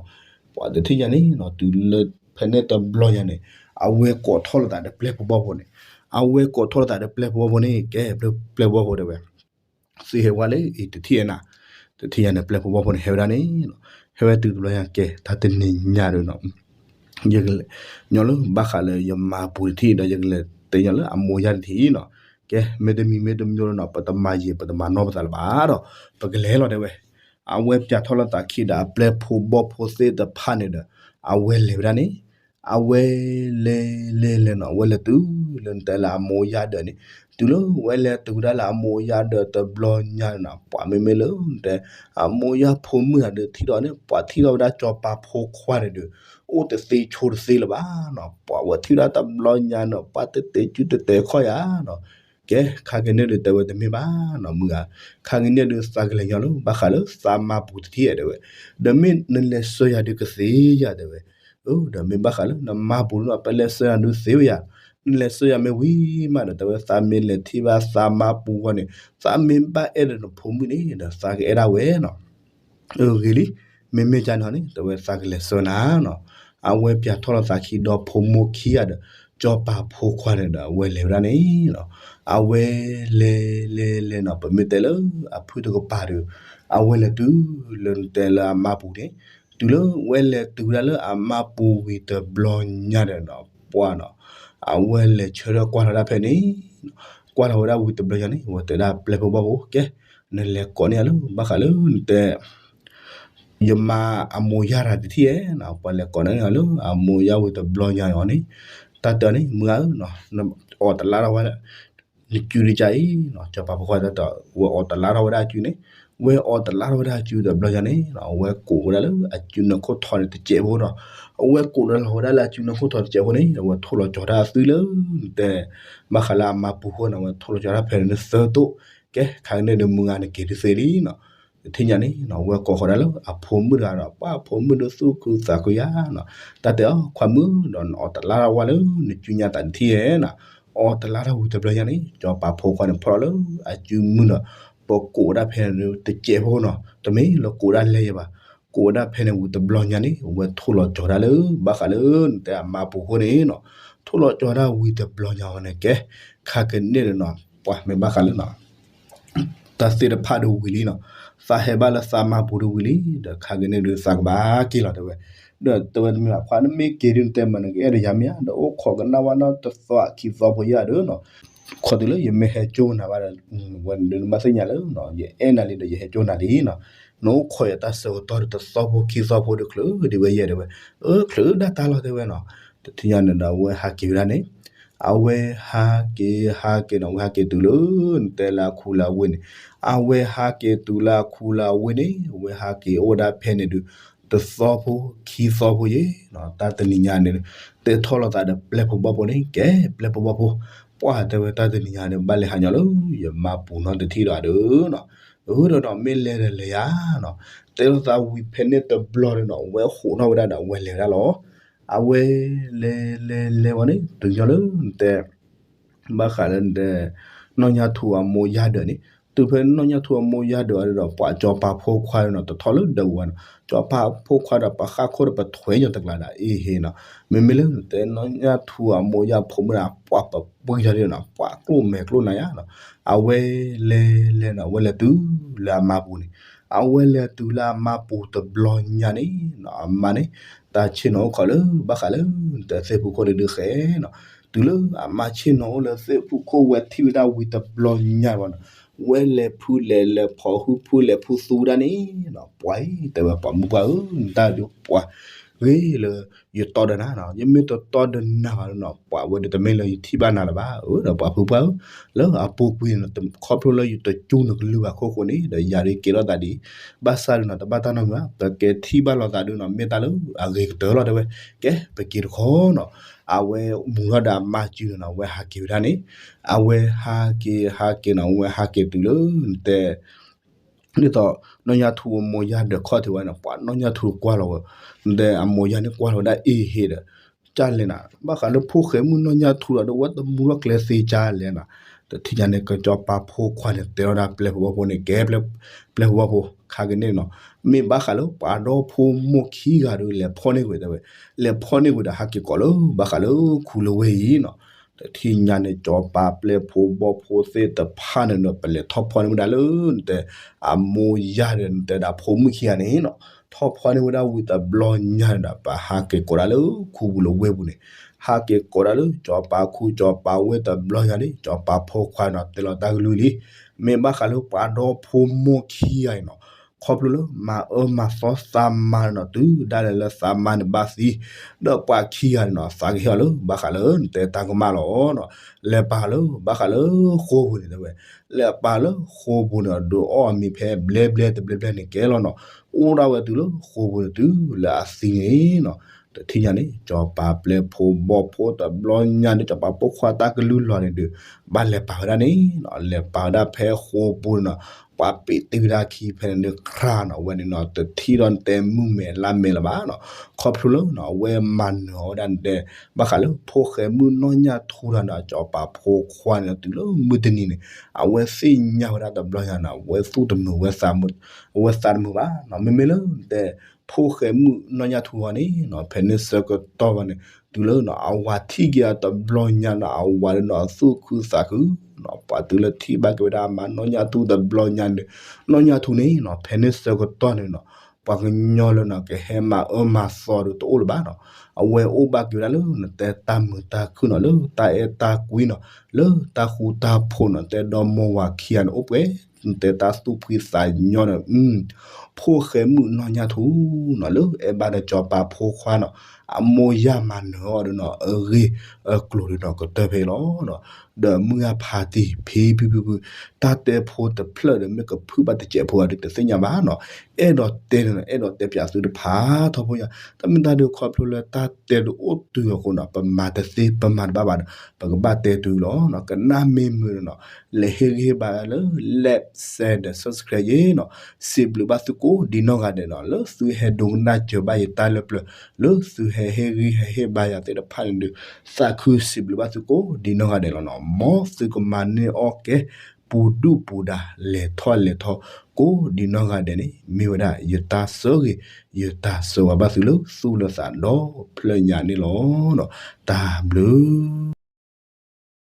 ပှၤတထံၣ်ညါန့ၣ်နီၤ တုၤလၢဖဲန့ၣ်တဘျီညါန့ၣ် အဝဲကိးထီၣ်လိာ်သးဒီးပျဲၢ်ဖိဘီၣ်ဖိန့ၣ်, အဝဲကိးထီၣ်လိာ်သးဒီးပျဲၢ်ဖိဘီၣ်ဖိန့ၣ် ကဲ ပျဲၢ်ဖိဘီၣ်ဖိတဲဝဲ သ့ဟဲဝဲလၢအံၤတထံၣ်အဲၣ်နၤ, တထံၣ်ညါန့ၣ် ပျဲၢ်ဖိဘီၣ်ဖိန့ၣ် ဟဲဝဲဒၣ်န့ၣ်နီၤ, ဟဲဝဲတုၤတဘျီညါ ကဲ တၢ်တနံၤညါဒီးနီၤ ယကလဲၤ ညီလၢဘၣ်ဃးလၢယမါပူၤတထံၣ်ဒီး ယကလဲၤတဲညီလၢအမိၢ်ယါတထံၣ်နီၤ, ကဲ မ့တမံၤမ့တမံၤလီၤနီၤ ပတမၤယံာ်ပတမၤနီၢ်ပသးလၢၤဘၣ်ဒီး ပကလဲၤလီၤတဲဝဲ, အဝဲပၠးထီၣ်လိာ်သးခံဒီးအပျဲၢ်ဖိဘီၣ်ဖိသ့ၣ်တဖၣ်န့ၣ်ဒီး အဝဲလဲၤဝဲဒၣ်န့ၣ် အဝဲလဲၤလဲၤလဲၤနီၤ အဝဲလဲၤတုၤလၢနတဲလၢအမိၢ်ယါဒၢးန့ၣ်, တုၤလၢဝဲလဲၤတုၤဝဲဒၣ်လၢအမိၢ်ယါဒၢးတဘျီညါန့ၣ်နီၤ ပှၤမ့မ့ၢ်လၢနတဲ အမိၢ်ယါဖိမုၣ်တဂၤဒီးထံၣ်ဒီးန့ၣ် ပှၤထံၣ်ထီၣ်ဝဲဒၣ်စီၤပၤဖိခွါန့ၣ်ဒီး အိၣ်တသ့ဆိးတသ့လၢၤဘၣ်နီၤ, ပှၤဝဲထံၣ်ဝဲဒၣ်တဘျီညါန့ၣ် ပှၤတဲတဲကုတဲတဲခီၣ်ယၤနီၤ, ကဲ ခါက့ၤန့ၣ်ဒုးတဲဝဲတမ့ၢ်ဘၣ်နီၤ မုၢ်ဂၤ, ခါက့ၤန့ၣ်ဒုးသးကလဲၤညီလၢ ဘၣ်ဃးလၢသးမါပူၤတထံၣ်တဲဝဲ, ဒီးမ့ၢ်နလဲၤဆှၢယၤဒုးကသ့ယၤတဲဝဲ, ဒီးမ့ၢ်ဘၣ်ဃးလၢနမါပူၤလီၤ ပလဲၤဆှၢယၤဒုးသ့ဝဲယၤ, နလဲၤဆှၢယၤမ့ၢ်ဝံၤမးဒီး တဲဝဲသးမ့ၢ်လဲၤထံၣ်ဘၣ်သးမါပူၤဝဲန့ၣ် သးမ့ၢ်ဘၣ်အဲၣ်ဒီးနဖိမုၣ်န့ၣ်ဒီး သးကအဲၣ်ဒၣ်ဝဲနီၤ အဂ့ၤလံ, မ့မ့ၢ်ကန့ၣ်န့ၣ် တဲဝဲသးကလဲၤဆှၢနၤနီၤ, အဝဲပၠးထီၣ်လိာ်သးခံဒီးဖိမိၢ်ခံဂၤဒီး စီၤပၤဖိခွါန့ၣ်ဒီး အဝဲလဲၤဝဲဒၣ်န့ၣ်နီၤ, အဝဲလဲၤလဲၤလဲၤနီၤ ပမ့ၢ်တဲလၢအဖုၣ်တကပၤဒီး အဝဲလဲၤတုၤလၢနတဲလၢအမါပူၤန့ၣ်, တုၤလၢဝဲလဲၤတုၤဝဲဒၣ်လၢအမါပူၤဝံၤတဘျီညါဒီးနီၤ ပှၢ်နီၤ, အဝဲလဲၤဆၢထၢၣ်ကွၢ်လီၤဒၣ်ဖဲန့ၣ်, ကွၢ်လီၤဝဲဒၣ်ဝံၤတဘျီညါန့ၣ် အဝဲတဲဒၣ်ပျဲၢ်ဖိဘီၣ်ဖိ ကဲ, နလဲၤကိးန့ၢ်ယၤလၢ ဘၣ်ဃးလၢနတဲ ယမါအမိၢ်ယါတဂၤတထံၣ်ဧါနီၤ, ပှၤလဲၤကိးန့ၢ်ယၤလၢအမိၢ်ယါဝံၤတဘျီညါအီၤန့ၣ်, တၢ်တဲအီၤန့ၣ် မုၢ်ဂၤဧၢနီၤ, အီၣ်တလါထီၣ်ဝဲ နစုတကါအံၤနီၤ, စီၤပၤဖိခွါတၢ်တဲအီၤ ဝဲအီၣ်တလါထီၣ်ဝဲဒၣ်အစုန့ၣ်, ဝဲအီၣ်တလါထီၣ်ဝဲဒၣ်အစုတဘျီညါန့ၣ်နီၤ, အဝဲကိးဝဲဒၣ်လၢအစုနၢခိၣ်ထီၣ်န့ၣ်တစဲးဖိနီၤ, အဝဲကိးဒၣ်လီၤဝဲဒၣ်လၢအစုနၢခိၣ်ထီၣ်တစဲးဖိန့ၣ် အဝဲထိၣ်လီၤကၠီၤတၢ်အသုလၢ တဲ ဘၣ်ဃးလၢအမါပူၤဃိန့ၣ် အဝဲထိၣ်လီၤကၠီၤတၢ်ဖဲန့ၣ်သၢတိၣ်, ကဲ ခါက့ၤန့ၣ်ဒီးမုၢ်ဂၤန့ၣ်က့ၤဒုးသ့လံနီၤ, တထံၣ်ညါန့ၣ်နီၤ အဝဲကိးဃီၤဒၣ်လၢအဖိမုၣ်တဂၤဒီး ပှၤဖိမုၣ်ဒီးသူၣ်ခုသးခုယၤနီၤ, တၢ်တဲအီၤ ခွါမုၣ်ဒီးနအီၣ်တလါထီၣ်ဝဲလၢနစုညါသးတထံၣ်ဧါနီၤ, အီၣ်တလါထီၣ်ဝံၤတဘျီညါန့ၣ် စီၤပၤဖိခွါန့ၣ်ဖီၣ်လီၤလၢအစုမုၢ်ဒီး ပကိးဒၣ်ဖဲန့ၣ်တစဲးဖိနီၤ, တမ့ၢ်လၢကိးဒၣ်လဲၤယၤဘၣ်, ကိးဝဲဒၣ်ဖဲန့ၣ်ဝံၤတဘျီညါန့ၣ် အဝဲထိၣ်လီၤကၠီၤဒၣ်လၢ ဘၣ်ဃးလၢ နတဲအမါပူၤအဃိန့ၣ်နီၤ, ထိၣ်လီၤကၠီၤဒၣ်ဝံၤတဘျီညါအဃိန့ၣ်ကဲ, ခါကန့ၣ်ဒီးနီၤ ပှၤမ့ၢ်ဘၣ်ဃးလၢနီၤ တၢ်သ့ၣ်တဖၣ်ဒုးဝံၤလံနီၤ, သးဟဲဘၣ်လၢသးမါပူၤဒုးဝံၤလံ, ဒီးခါကန့ၣ်ဒုးသးကဘၣ်က့ၤလီၤတဲဝဲ, ဒီးတဲဝဲတမ့ၢ်ဘၣ် ခွါနမ့ၢ်က့ၤဒုးနတဲမး နကအဲၣ်ဒိးယၤမ့ၢ်ဧါ, ဒီးအိၣ်ခိးကနၣ်ဝဲနီတသီခံသီဖိယၤဒီးနီၤ, ခီတုၤလၢယမ့ၢ်ဟဲကၠိနၤဘၣ်ဒီး ဝဲဒုးနဘၣ်သ့ၣ်ညါလၢ ယအဲၣ်နၤလံဒီးယဟဲကၠိနၤလံနီၤ, နအိၣ်ခိးယတၢ်ဆၢကတီၢ်ဒီးတသီဖိခံသီဖိဒီးချုးဒံးဝဲယဲတဲဝဲ, အၢ ချုးဒၣ်တၢ်လီၤတဲဝဲနီၤ, တထံၣ်ညါန့ၣ်ဒီးအဝဲဟးက့ၤဝဲဒၣ်န့ၣ် အဝဲဟးက့ၤဟးက့ၤနီၤ အဝဲဟးက့ၤတုၤလၢ နတဲလၢအခူလၢအဝ့ၢ်န့ၣ်, အဝဲဟးက့ၤတုၤလၢအခူလၢအဝ့ၢ်န့ၣ် အဝဲဟးက့ၤအိၣ်ဝဲဒၣ်ဖဲန့ၣ်ဒုး တသီဖိခံသီဖိယဲနီၤ, တၢ်တနံၤညါန့ၣ် တဲထီၣ်လိာ်သးဒီးပျဲၢ်ဖိဘီၣ်ဖိန့ၣ် ကဲပျဲၢ်ဖိဘီၣ်ဖိ, ပှၢ်တဲဝဲတၢ်တနံၤညါန့ၣ် ဘၣ်လဲၤဟးညီလၢ ယမါပူၤနီတထံၣ်ဒီးဒီးနီၤ, အၢဒီးနီၤ မ့ၢ်လဲၤဒီးလဲၤယၤနီၤ, တဲလိာ်သးဝံၤဖဲန့ၣ်တဘျီဒီးနီၤ အဝဲဟးထီၣ်ဝဲဒၣ်ဒီးအဝဲလဲၤဝဲဒၣ်လီၤ, အဝဲလဲၤလဲၤလဲၤဝဲန့ၣ် တုၤညီလၢနတဲ ဘၣ်ဃးလၢနတဲ နီၢ်ညါထူအမိၢ်ယါဒၢးန့ၣ်, တုၤဖဲနီၢ်ညါထူအမိၢ်ယါဒၢးအံၤဒီး ပှၤစီၤပၤဖိခွါဒီးနီၤ တထီၣ်လၢဒၢးပူၤဘၣ်နီၤ, စီၤပၤဖိခွါဒီးပှၤဃၣ်ခိၣ်ဒီးပထွဲညီတကျါဒီး အ့ဟ့နီၤ, မ့မ့ၢ်လၢနတဲနီၢ်ညါထူအမိၢ်ယါဖိမုၣ်ဒီး ပှၤပပှံၢ်ယၤဒီးနီၤ ပှၤကျိၣ်မဲာ်ကျိၣ်နၤယါနီၤ, အဝဲလဲၤလဲၤနီၤ အဝဲလဲၤတုၤလၢအမါပူၤန့ၣ်, အဝဲလဲၤတုၤလၢအမါပူၤတဘျီညါန့ၣ်နီၤ အမါန့ၣ် တၢ်ဆ့ၣ်နီၤအိၣ်ခိးလၢ ဘၣ်ဃးလၢ နတဲသ့ၣ်ဖူခိၣ်ဒုးဒုးဃဲနီၤ, တုၤလၢအမါဆ့ၣ်နီၤအိၣ်လၢသ့ၣ်ဖူခိၣ် ဝဲထံၣ်ဝဲဒၣ်ဝံၤတဘျီညါဘၣ်နီၤ, ဝဲလဲၤဖုလဲၤလဲၤဖီၣ်ဟုဖုလဲၤဖုသူဝဲဒၣ်န့ၣ်နီၤ, ပှၤအံၤတဲဝဲပှၤမုၢ်ပှၢ်ဧၢ နတၢ်ဒုးပှၤဂ့ၤလၢ ယတီဒီးနၤနီၤ, ယမ့ၢ်တတီဒီးနၤဘၣ်နီၤ ပှၤဝဲဒၣ်တမ့ၢ်လၢယထံၣ်ဘၣ်နၤလၢၤဘၣ်, အၢဒီးပှၤဖုပှၢ်ဧၢ လၢအပူၤကွံာ်န့ၣ် ခီဖျိလၢယတကၠူနကလုၢ်ဘၣ်ခိၣ်ဃိန့ၣ် ဒီးယၤဒုးကဲထီၣ်သးဒ်အံၤ, ဘၣ်ဆၣ်ဒုးနီၤ တဘၣ်တၢ်နီတမံၤဘၣ် ပကဲထံၣ်ဘၣ်လိာ်သးဒုးနီၤ မ့ၢ်တၢ်လၢအဂ့ၤကတၢၢ်လီၤတဲဝဲ, ကဲ ပက့ၤတခီနီၤ, အဝဲမူၤထီၣ်ဒီးအမါစုန့ၣ်နီၤ အဝဲဟးက့ၤဝဲဒၣ်န့ၣ်, အဝဲဟးက့ၤဟးက့ၤနီၤ အဝဲဟးက့ၤတုၤလၢနတဲ ဒ်သိး နီၢ်ညါထူအမိၢ်ယါဒၢးခီၣ်ထံးဝဲန့ၣ် ပှၤနီၢ်ညါထူကွၢ်လီၤဝဲ, နတဲအမိၢ်ယါန့ၣ်ကွၢ်လီၤဝဲဒၣ်အ့ဟ့ဒီး, ကၢ်လဲၣ်နၤ ဘၣ်ဃးလၢဖိၣ်ဃဲမုၣ်နီၢ်ညါထူဒီး ဒီးဝဲတမူထီၣ်ကျဲသ့ကၢ်လဲၣ်နၤ, တထံၣ်ညါန့ၣ် ကစီၤပၤဖိခွါန့ၣ် တဲထီၣ်ဒၣ်ပျဲၢ်ဖိဘီၣ်ဖိန့ၣ် ကဲ ပျဲၢ်ဖိဘီၣ်ဖိ ခါကန့ၣ်နီၤ, မ့ၢ်ဘၣ်ဃးလၢပှၤဒီဖိမိၢ်ခံဂၤဒီး လဲၤဖီၣ်န့ၢ်ကွံာ်တဲဝဲ, လဲၤဖီၣ်န့ၢ်ကွံာ်ဒီးဟးက့ၤကိးလၢ ဘၣ်ဃးလၢခူလၢဝ့ၢ်အံၤနီၤ တထံၣ်ညါန့ၣ် စီၤပၤပျဲၢ်ဖိဘီၣ်ဖိသ့ၣ်တဖၣ်န့ၣ်ဒီး ပလဲၤထီၣ်ဖီၣ်န့ၢ်ဝဲဒၣ်လၢနတဲ အမိၢ်ယါဒီးနတဲဒၣ်ဖိမုၣ်ခံဂၤန့ၣ်နီၤ, ထီၣ်ဖီၣ်န့ၢ်ဝဲဒၣ်ဝံၤတဘျီညါန့ၣ်ဒီး ပဟးက့ၤကိးဒၣ်လၢခူပူၤလၢဝ့ၢ်ပူၤန့ၣ်, ဟးက့ၤကိးဒၣ်လၢစီၤပၤခူစီၤပၤဝ့ၢ်တဘျီညါန့ၣ် စီၤပၤဖိခွါနီၤ တဲလီၤတၢ်ကလုၢ်လံ, မ့ၢ်ဘၣ်ဃးလၢပှၤဒီဖိမိၢ်ခံဂၤအံၤနီၤ ခီဖျိလၢမၤအၢမၤသီသးမါန့ၣ်နီၤ တုၤဒၣ်လဲာ်လၢသးမါန့ၣ်ဘၣ်သံ, ဒီးပှၤခံဂၤန့ၣ်နီၤ သးကဟ့ၣ်အီၤလၢ ဘၣ်ဃးလၢနတဲတၢ်ကမၣ်လီၤနီၤ, လဲၤပာ်လၢ ဘၣ်ဃးလၢဃိာ်ပူၤန့ၣ်တဲဝဲ, လဲၤပာ်လၢဃိာ်ပူၤန့ၣ် ဒုးအီၣ်အမံၤဖဲဘျဲဘျဲတဘျဲဘျဲန့ၣ်ကဲလီၤနီၤ, အိၣ်ဒၣ်ဝဲတုၤလၢဃိာ်ပူၤန့ၣ် တုၤလၢအသံန့ၣ်နီၤ, တထံၣ်ညါန့ၣ် စီၤပၤပျဲၢ်ဖိဘီၣ်ဖိတဘျီညါန့ၣ် စီၤပၤဖိခွါတၢ်ကလုၢ်လီၤန့ၣ်ဒီး ဘၣ်လဲၤပာ်ဝဲဒၣ်န့ၣ်နီၤ, လဲၤပာ်ဝဲဒၣ်ဖဲဃိာ်ပူၤန့ၣ်နီၤ, ပှၤပ့းတ့ၢ်ဝဲဒၣ်ခံဖဲန့ၣ်ဒီး ခရၣ်နီၤ ဝဲန့ၣ်နီၤ တထံၣ်ဒီးနတဲမုၢ်မဲာ်လါမဲာ်လၢၤဘၣ်နီၤ, ခီဖျိလၢနီၤ အဝဲမၤနၢၤအီၤဝဲဒၣ်နတဲ ဘၣ်ဃးလၢဖိၣ်ဃဲမုၣ်နီၢ်ညၣ်ထူဒီးနီၤ စီၤပၤဖိခွါန့ၣ် တုၤလၢမုၢ်တနံၤန့ၣ် အဝဲသ့ၣ်ညါဝဲဒၣ်တဘျီညါနီၤ အဝဲသူၣ်တမုာ်ဝဲသးမုာ် အဝဲသးတမုာ်ဘၣ်နီၤ, မ့မ့ၢ်လၢနတဲ ဖိၣ်ဃဲမုၣ်နီၢ်ညၣ်ထူအီၤန့ၣ်နီၤ ဖဲန့ၣ်ဆၢကတီၢ်ဘၣ်န့ၣ် တုၤလၢနီၤ အဝၤထံၣ်က့ၤအီၤတဘျီညါနီၤ အဝၤလၢနီၤ သူၣ်ခုသးခုနီၤ, ပှၤတုၤလၢထံၣ်ဘၣ်က့ၤဝဲဒၣ်အမါနီၢ်ညၣ်ထူတဘျီညါန့ၣ် နီၢ်ညၣ်ထူန့ၣ်နီၤ ဖဲန့ၣ်ဆၢကတီၢ်န့ၣ်နီၤ ပှၤကညီလၢနီၤ ကဟဲမၤအၢမၤသီဒီးတအိၣ်လၢၤဘၣ်နီၤ, အဝဲအိၣ်ဘၣ်က့ၤဝဲဒၣ်လၢနတဲတၢ်မုာ်တၢ်ခုၣ်နီၤ လၢတၢ်အဲၣ်တၢ်ကွံနီၤ လၢတၢ်ဃူတၢ်ဖိးနီၤ တဲဒီမိၢ်ဝၤခံဂၤန့ၣ် အိၣ်ပှဲၤ နတဲတၢ်သူၣ်ဖှံသးညီနီၤ, ဖိၣ်ဃဲမုၣ်နီၢ်ညၣ်ထူနီၤ လၢအဲၣ်ဘၣ်ဒီးစီၤပၤဖိခွါနီၤ အမိၢ်ယၢ်မၤနၢၤအီၤဒီးနီၤ အဂ့ၢ်အကျိၤဒီးနီၤ ကတၢၢ်ဖဲအံၤလီၤနီၤ, ဒီးမုၢ်ဂၢ်ဖးတံၢ် ဖံဖုဖုဖု တၢ်တဲဖိတဖျၢၣ်ဒီး မ့ၢ်ကဖုၣ်ဘၣ်တစဲးဖိအံၤဒီး တသ့ၣ်ညါဘၣ်နီၤ, အဲၣ်ဒိးတဲန့ၣ်နီၤ အဲၣ်ဒိးတဲပၠးသုတဖၣ်ထီဘိယၤ, တမ့ၢ်တၢ်ဒုးခီဖျိလၢတၢ်တဲဒုးအိၣ်တုၤအဃိနီၤ ပမၤတသ့ပမၤတဘၣ်ဘၣ်ဒီး ပကဘၣ်တဲတုၤလီၤနီၤ, ကနၣ်မ့ၢ်မုာ်ဒီးနီၤ လဲၤဟ့ၣ်ဂံၢ်ဟ့ၣ်ဘါလၢ like share ဒီး subscribe ယဲနီၤ, စံးဘျုးဘၣ်သုကိးဒံနီၢ်ဂၤဒဲးနီၤ လၢသုဟဲဒိကနၣ်စၢၤဘၣ်ယတၢ်လၢပျၢၤ လၢသုဟဲဟ့ၣ်ဂံၢ်ဟဲဟ့ၣ်ဘါယၤသ့ၣ်တဖၣ်န့ၣ်ဒီး သးခုစံးဘျုးဘၣ်သုကိးဒံနီၢ်ဂၤဒဲးလီၤနီၤ, မ်သုကမၤန့ၢ်အီၣ်ကဲ ပ ပူၤဒုၣ်ပူၤဒါ လဲၤထီၣ်လဲၤထီ ကိးဒံနီၢ်ဂၤဒဲးန့ၣ် မ့ၢ်ဝဲဒၣ်ယတၢ်ဆၢဂ့ၤ ယတၢ်ဆၢဝါဘၣ်သုလၢသူၣ်လၢသးဒီဖျၢၣ်ညါန့ၣ်လီၤ. တၢ်ဘျုး